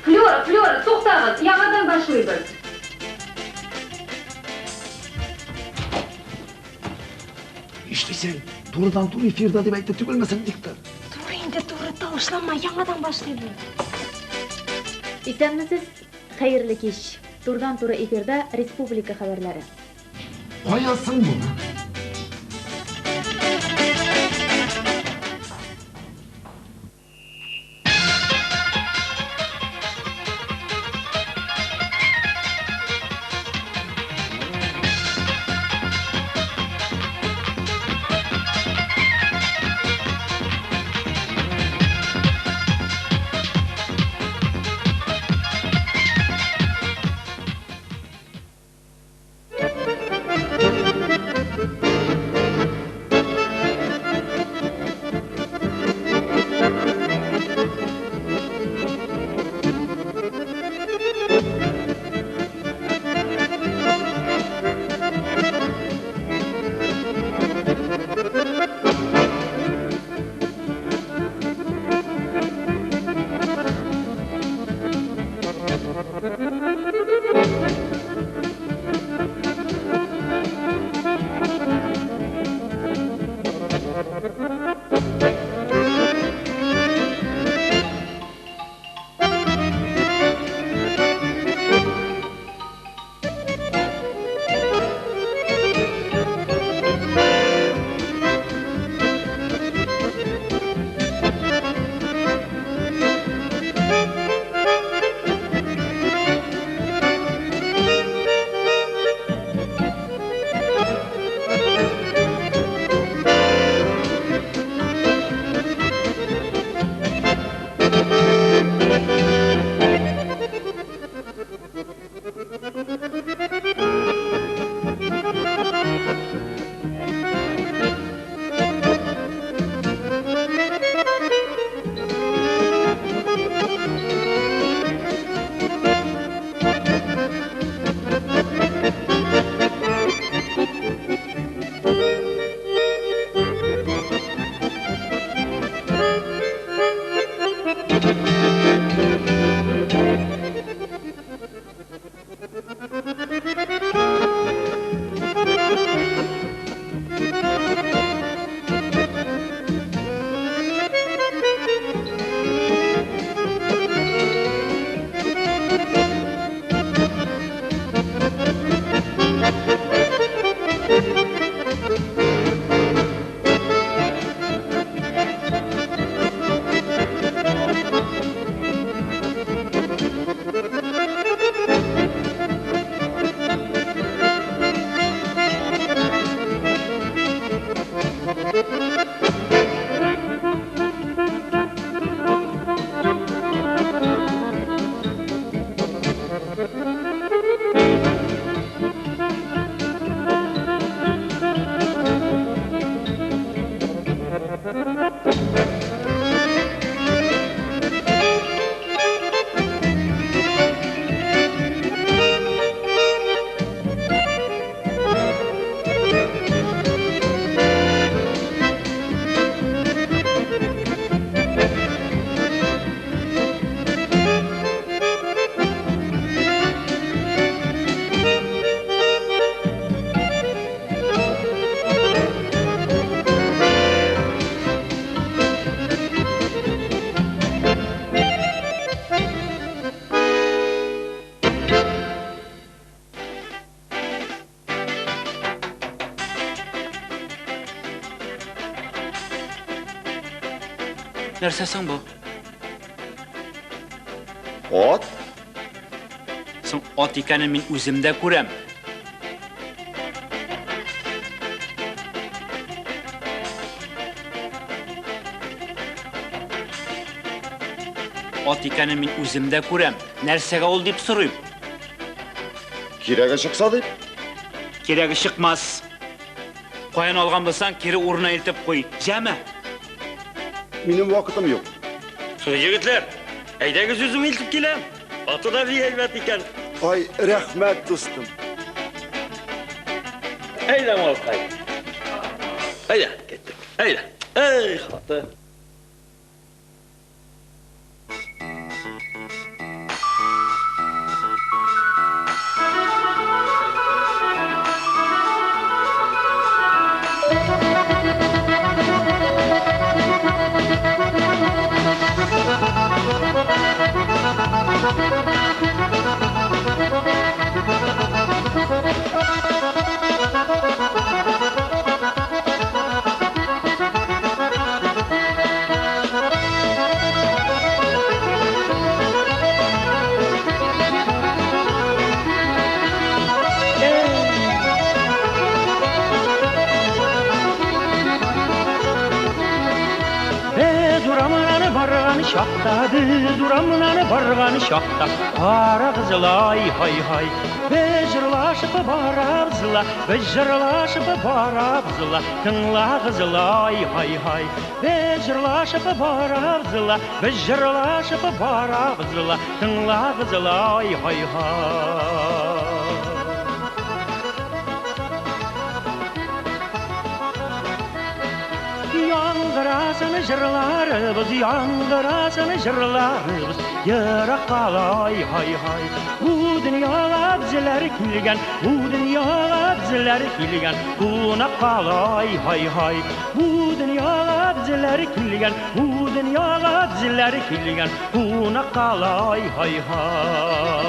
Флюра, Флюра, туктагыз, яңадан башлыйбыз. Нишлисең? Турыдан-туры эфирда дип әйтте түгелме соң диктор? Туры инде, туры, тавышланма, яңадан башлыйбыз. Исәнмесез, хәерле кич. Турыдан-туры эфирда республика хәбәрләре. Кая соң моны? Нәрсә соң бу? Ат? Соң ат икәнен мин үзем дә күрәм. Ат икәнен мин үзем дә күрәм. Нәрсәгә ул дип сорыйм. Кирәге чыкса дип? Кирәге чыкмас. Каян алган булсаң, кире урынына илтеп куй. Җәме? Минем вакытым юк. Егетләр, әйдәгез үзем илтеп киләм. Аты да бик әйбәт икән. Ай, рәхмәт, дустым. Әйдә, малкай. Әйдә, киттек. Әйдә. Эй, хаты. Thank you. чакта, без урамнан барган чакта, карагыз ла, ай-һай-һай. Без җырлашып барабыз ла, без җырлашып барабыз ла, тыңлагыз ла, ай-һай-һай. Без җырлашып барабыз ла, без җырлашып барабыз ла, тыңлагыз ла, ай-һай-һай. Яңгырасын җырларыбыз, яңгырасын җырларыбыз, еракка ай-һай-һай. Бу дөньяга безләр килгән, бу дөньяга безләр килгән, кунакка ай-һай-һай. Бу дөньяга безләр килгән, бу дөньяга безләр килгән, кунакка ай-һай-һай.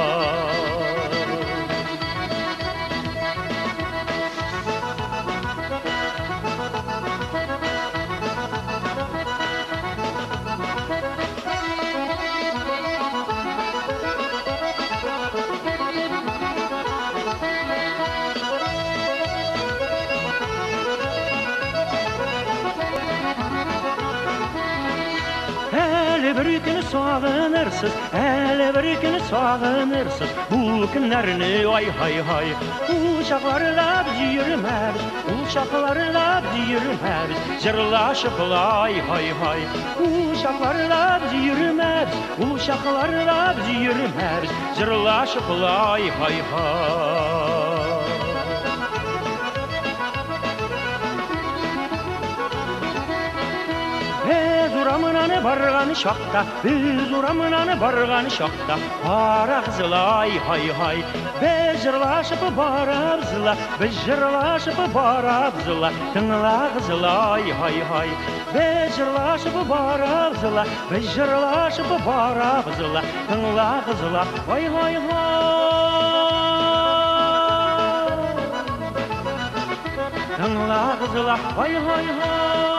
Әле бер көн сагынырсыз, әле бер көн сагынырсыз, бу көннәрне ай-һай-һай. Ул чакларда без йөрмәбез, ул чакларда без йөрмәбез, җырлашып ай-һай-һай. Ул чакларда без йөрмәбез, ул чакларда без йөрмәбез, җырлашып ай-һай-һай. Без урамнан барган чакта, без урамнан барган чакта, карагыз ла, ай-һай-һай. Без җырлашып барабыз ла, без җырлашып барабыз ла, тыңлагыз ла, ай-һай-һай. Без җырлашып барабыз ла, без җырлашып барабыз ла, тыңлагыз ла, ай-һай-һай. Тыңлагыз ла, ай-һай-һай.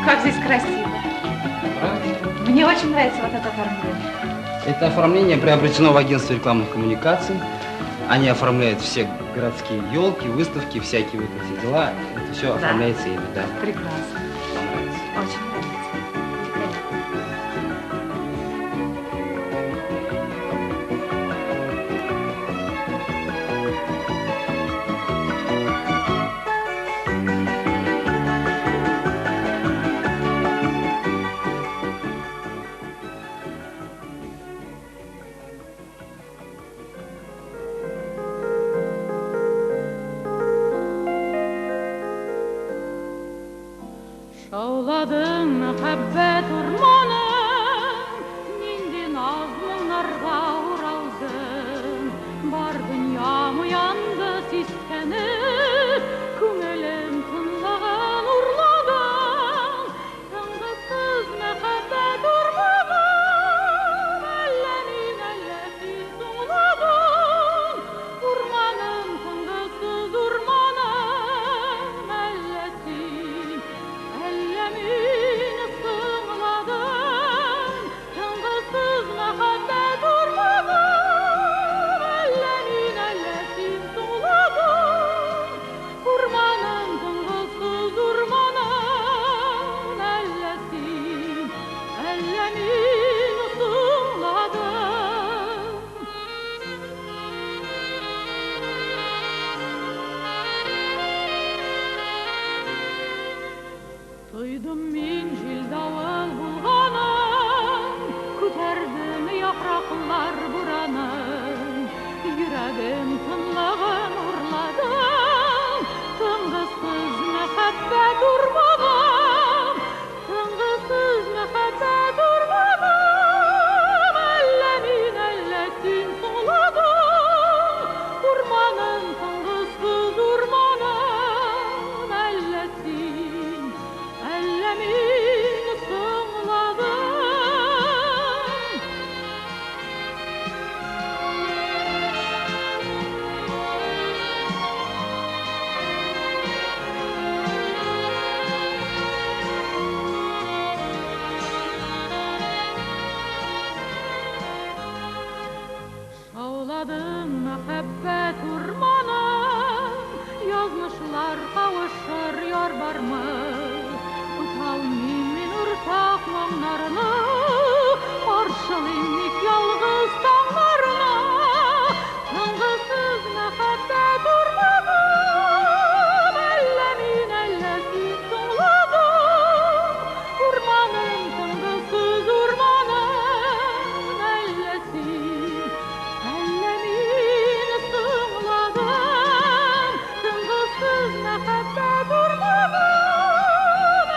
Как здесь красиво. Мне очень нравится вот это оформление. Это оформление приобретено в агентстве рекламных коммуникаций. Они оформляют все городские елки, выставки, всякие вот эти дела. Это все Да. оформляется ими, да. Прекрасно. Вам нравится? Очень нравится. Шауладым мәхәббәт урманым, нинди наз моңнарга уралдым. Бар дөньям уянды сискәнеп, күңелем тынлыгын урладың. Тынгысыз мәхәббәт урманым, әллә мин, әллә син соңладың. Урманым, тынгысыз урманым, әллә син, әллә мин соңладым. Тынгысыз мәхәббәт урманым, әллә мин, әллә син соңладың. Урманым, тынгысыз урманым, әллә син, әллә мин соңладым. Тойдым мин җил-давыл булганын, күтәрдем яфраклар буранын. Йөрәгем тынлыгын урладың, тынгысыз мәхәббәт урманым, тынгысыз мәхәббәт урманым. Әллә мин, әллә син соңладың, урманым, тынгысыз урманым, әллә син, әллә мин соңладым. Шауладым мәхәббәт урманым, язмышлар кавышыр яр бармы? Үталмыйм мин уртак моңнарны, каршылыйм ник ялгыз таңнарны. Тынгысыз мәхәббәт урманым, әллә мин, әллә син соңладың. Урманым, тынгысыз урманым, әллә син, әллә мин соңладым. Тынгысыз мәхәббәт урманым,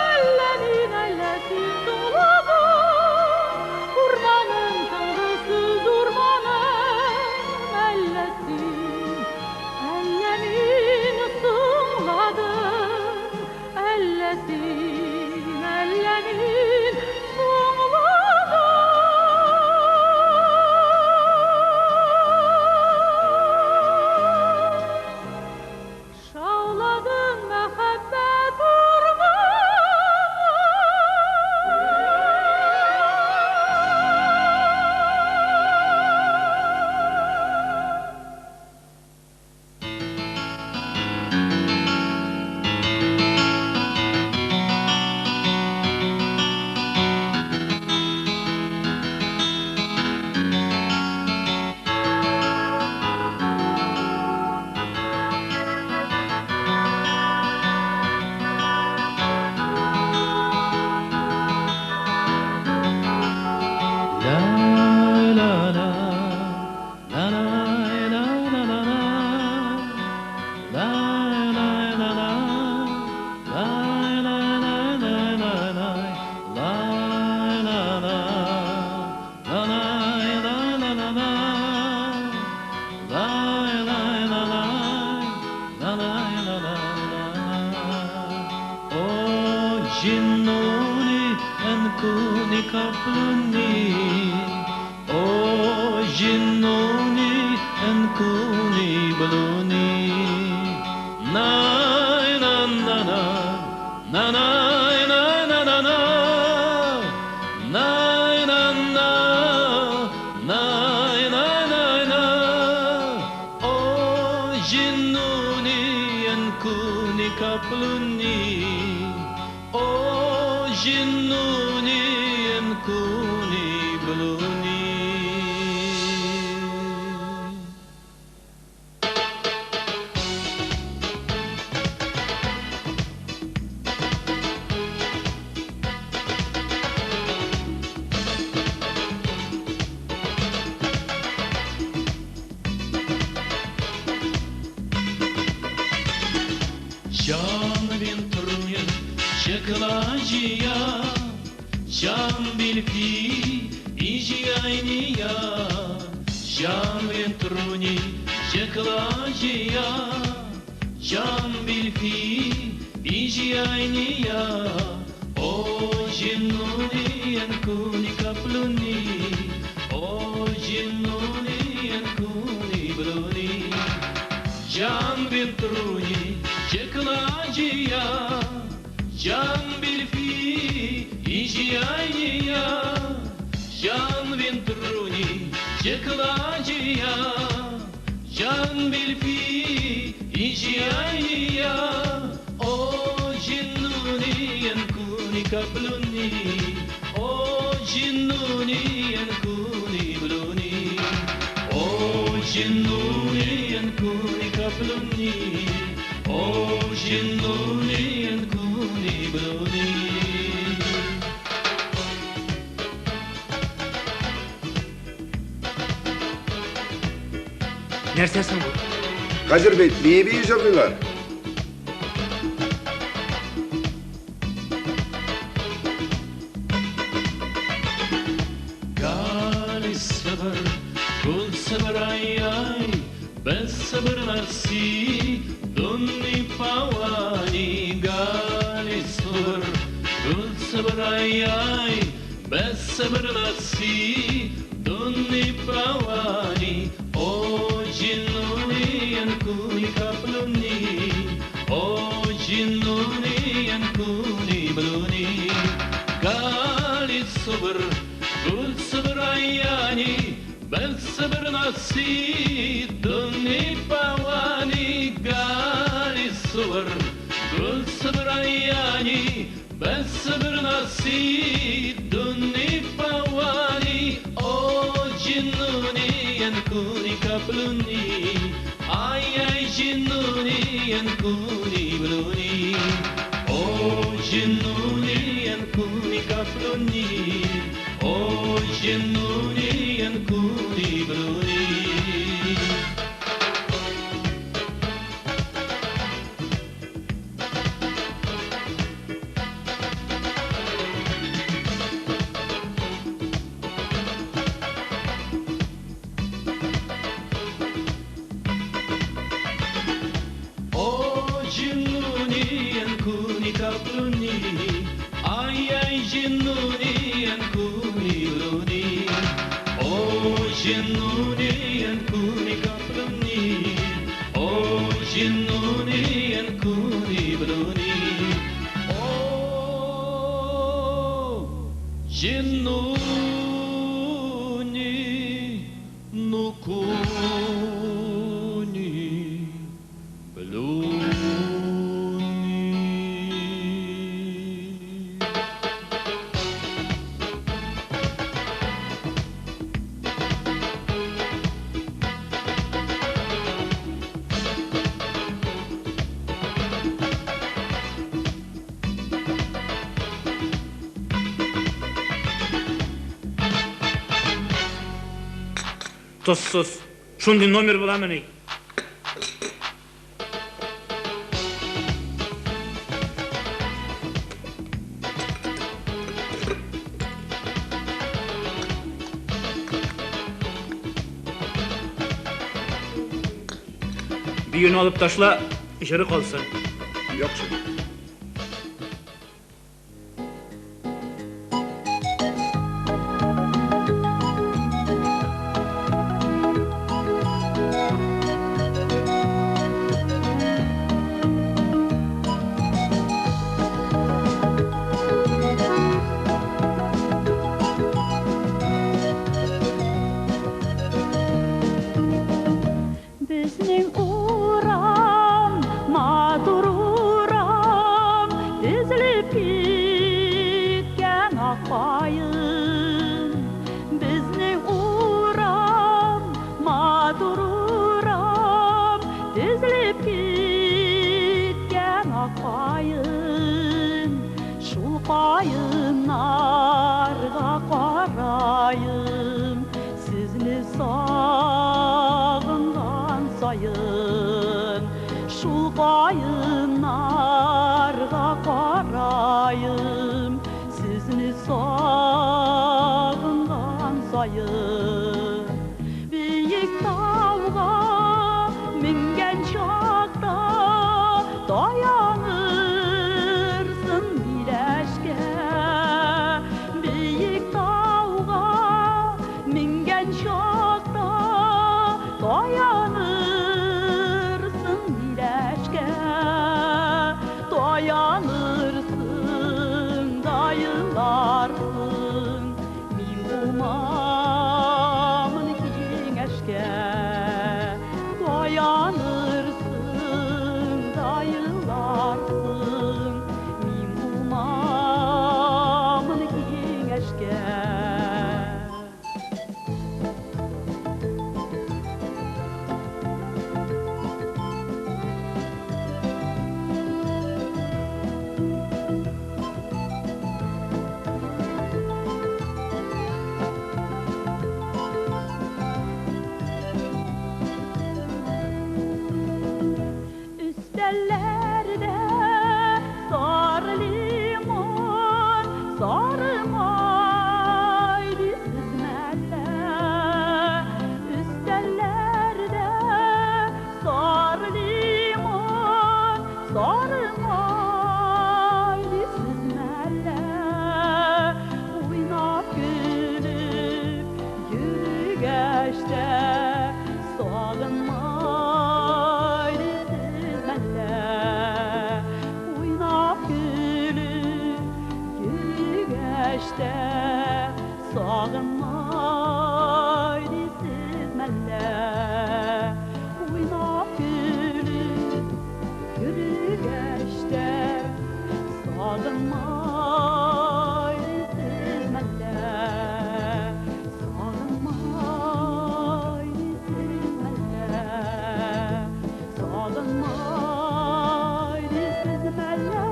әллә мин, әллә син соңладың. Урманым, тынгысыз урманым, әллә син, әллә мин соңладым. Әллә син, әллә мин соңладым. Шауладың мәхәббәт Ginoni anconi caploni, oh ginoni anconi bloni, na na na na na na na na na. Җиннуни куни блуни. Can ventrunya çeklacıya, can bilfi ijayniya. Can ventruni çeklacıya, can bilfi ijayniya. O jinnuni enkuni kapluni, o jinnuni enkuni bluni. Can ventruni çeklacıya, can bilfi ijayniya. Can ventruni çeklacıya, can bilfi ijayniya. O jinnuni enkuni kapluni, o jinnuni enkuni bluni. O jinnuni enkuni kapluni, o jinnuni enkuni bluni. Нәрсәсең бу? Хәзер бит бии-бии җырлыйлар. Gali sabır, kul sabır ay ay, ben sabır nasi, dunni pavani. Gali sabır, kul sabır ay ay, ben sabır nasi, dunni pavani. O jinnuni enkuni kapluni, o jinnuni enkuni bluni. Gali sabır, kul sabır ayani, ben sabır nasi, dunni pavani. Gali sabır, kul sabır ayani, ben sabır nasi, dunni pavani. O jinnuni enkuni kapluni, ay ay jinnuni enkuni bluni. O jinnuni enkuni kapluni, o jinnuni enkuni bluni. O jinnuni enkuni kapluni, ay ay jinnuni enkuni bluni. O jinnuni enkuni kapluni, o jinnuni enkuni bluni. O jinnuni nukuni bluni. Тозсыз. Шундый номер буламыни? Биюне алып ташла, җыры калсын. Яхшы. Безнең урам, матур урам. Аккаен. Безнең урам, матур урам, тезелеп киткән аккаен. Шул каеннарга караем, сезне сагынган саен. Шул каеннарга караем, сезне сагынган саен. Биек тауга менгән чакта таянырсың миләшкә. Биек тауга менгән чакта таянырсың миләшкә. Таянырсың да еларсың, мин булмамын киңәшкә. Таянырсың да еларсың, мин булмамын киңәшкә. Өстәлләрдә сары лимон, сары май дисез мәллә. Өстәлләрдә сары лимон, сары май дисез мәллә. Уйнап көлеп йөргәч тә сагынмай дисез мәллә. Уйнап көлеп йөргәч тә сагынмай дисез мәллә. Уйнап көлеп йөргәч тә сагынмай дисез мәллә. Сагынмай дисез мәллә. Сагынмай дисез мәллә.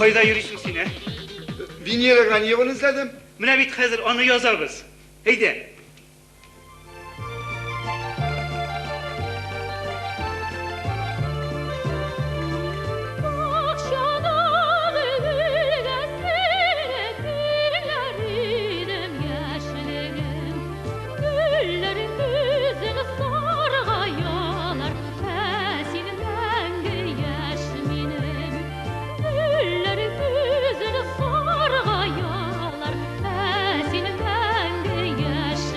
Кайда йөрисең син, ә? Венера Ганиеваны эзләдем. Менә бит хәзер аны язабыз. Әйдә. Бакчадагы гөлгә сине тиңләр идем яшьлегем. Гөлләр көзен саргаялар, ә син мәңге яшь минем. Гөлләр көзен саргаялар, ә син мәңге яшь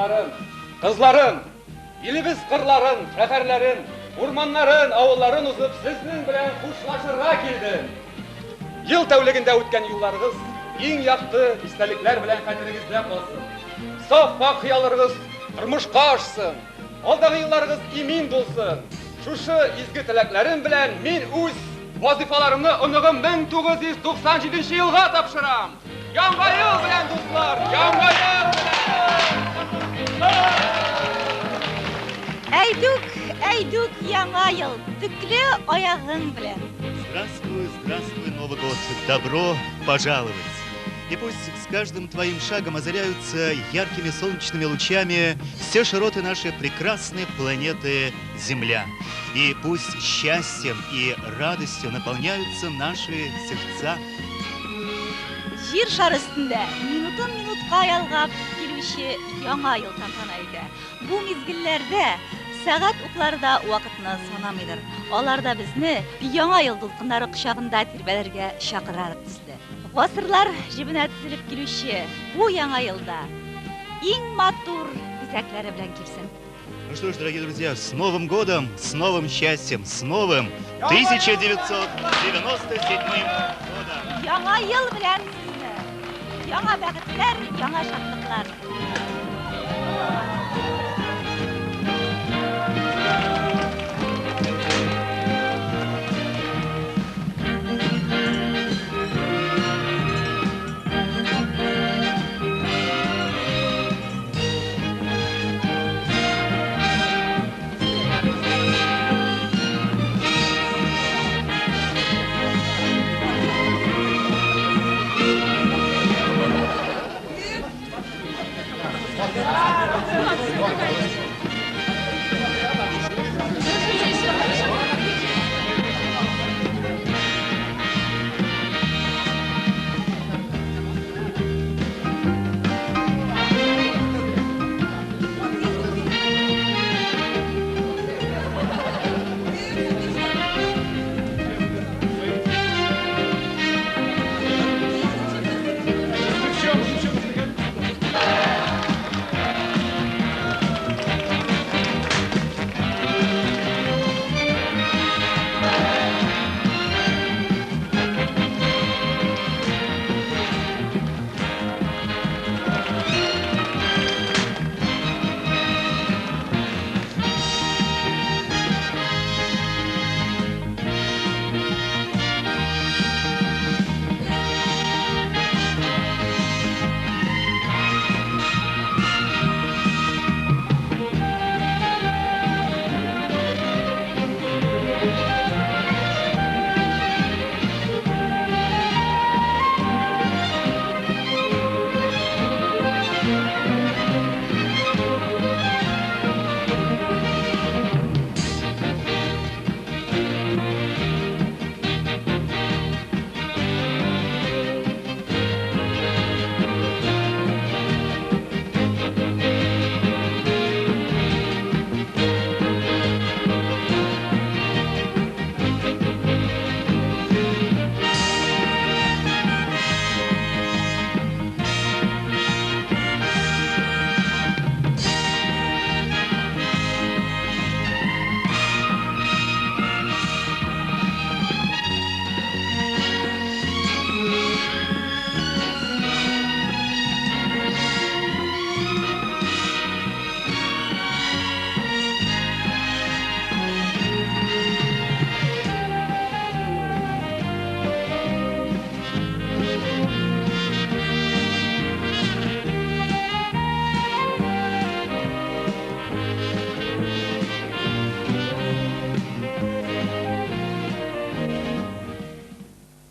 Улларым, кызларым, илебез кырларын, шәһәрләрен, урманнарын, авылларын узып, сезнең белән хушлашырга килдем. Ел тәүлегендә үткән юлларыгыз иң якты истәлекләр белән хәтерегездә калсын. Саф пакь хыялларыгыз тормышка ашсын. Алдагы елларыгыз имин булсын. Шушы изге теләкләрем белән мин үз вазифаларымны оныгым 1997 елга тапшырам. Яңа ел белән, дуслар! Яңа ел белән! Әйдүк, әйдүк, яңа ел, төкле аягың белән. Здравствуй, здравствуй, Новый год! Добро пожаловать! И пусть с каждым твоим шагом озаряются яркими солнечными лучами все широты нашей прекрасной планеты Земля. И пусть счастьем и радостью наполняются наши сердца. Җир шары өстендә минутын минутка ялгап килүче яңа ел тантана итә. Бу мизгелләрдә сәгать уклары да вакытны санамыйдыр. Алар да безне яңа ел дулкыннары кочагында тирбәлергә чакырар төсле. Гасырлар җебенә тезелеп килүче бу яңа елда иң матур бизәкләре белән килсен. Ну что ж, дорогие друзья, с Новым годом, с новым счастьем, с новым 1997 годом! Яңа ел белән сезне! Яңа бәхетләр, яңа шатлыклар!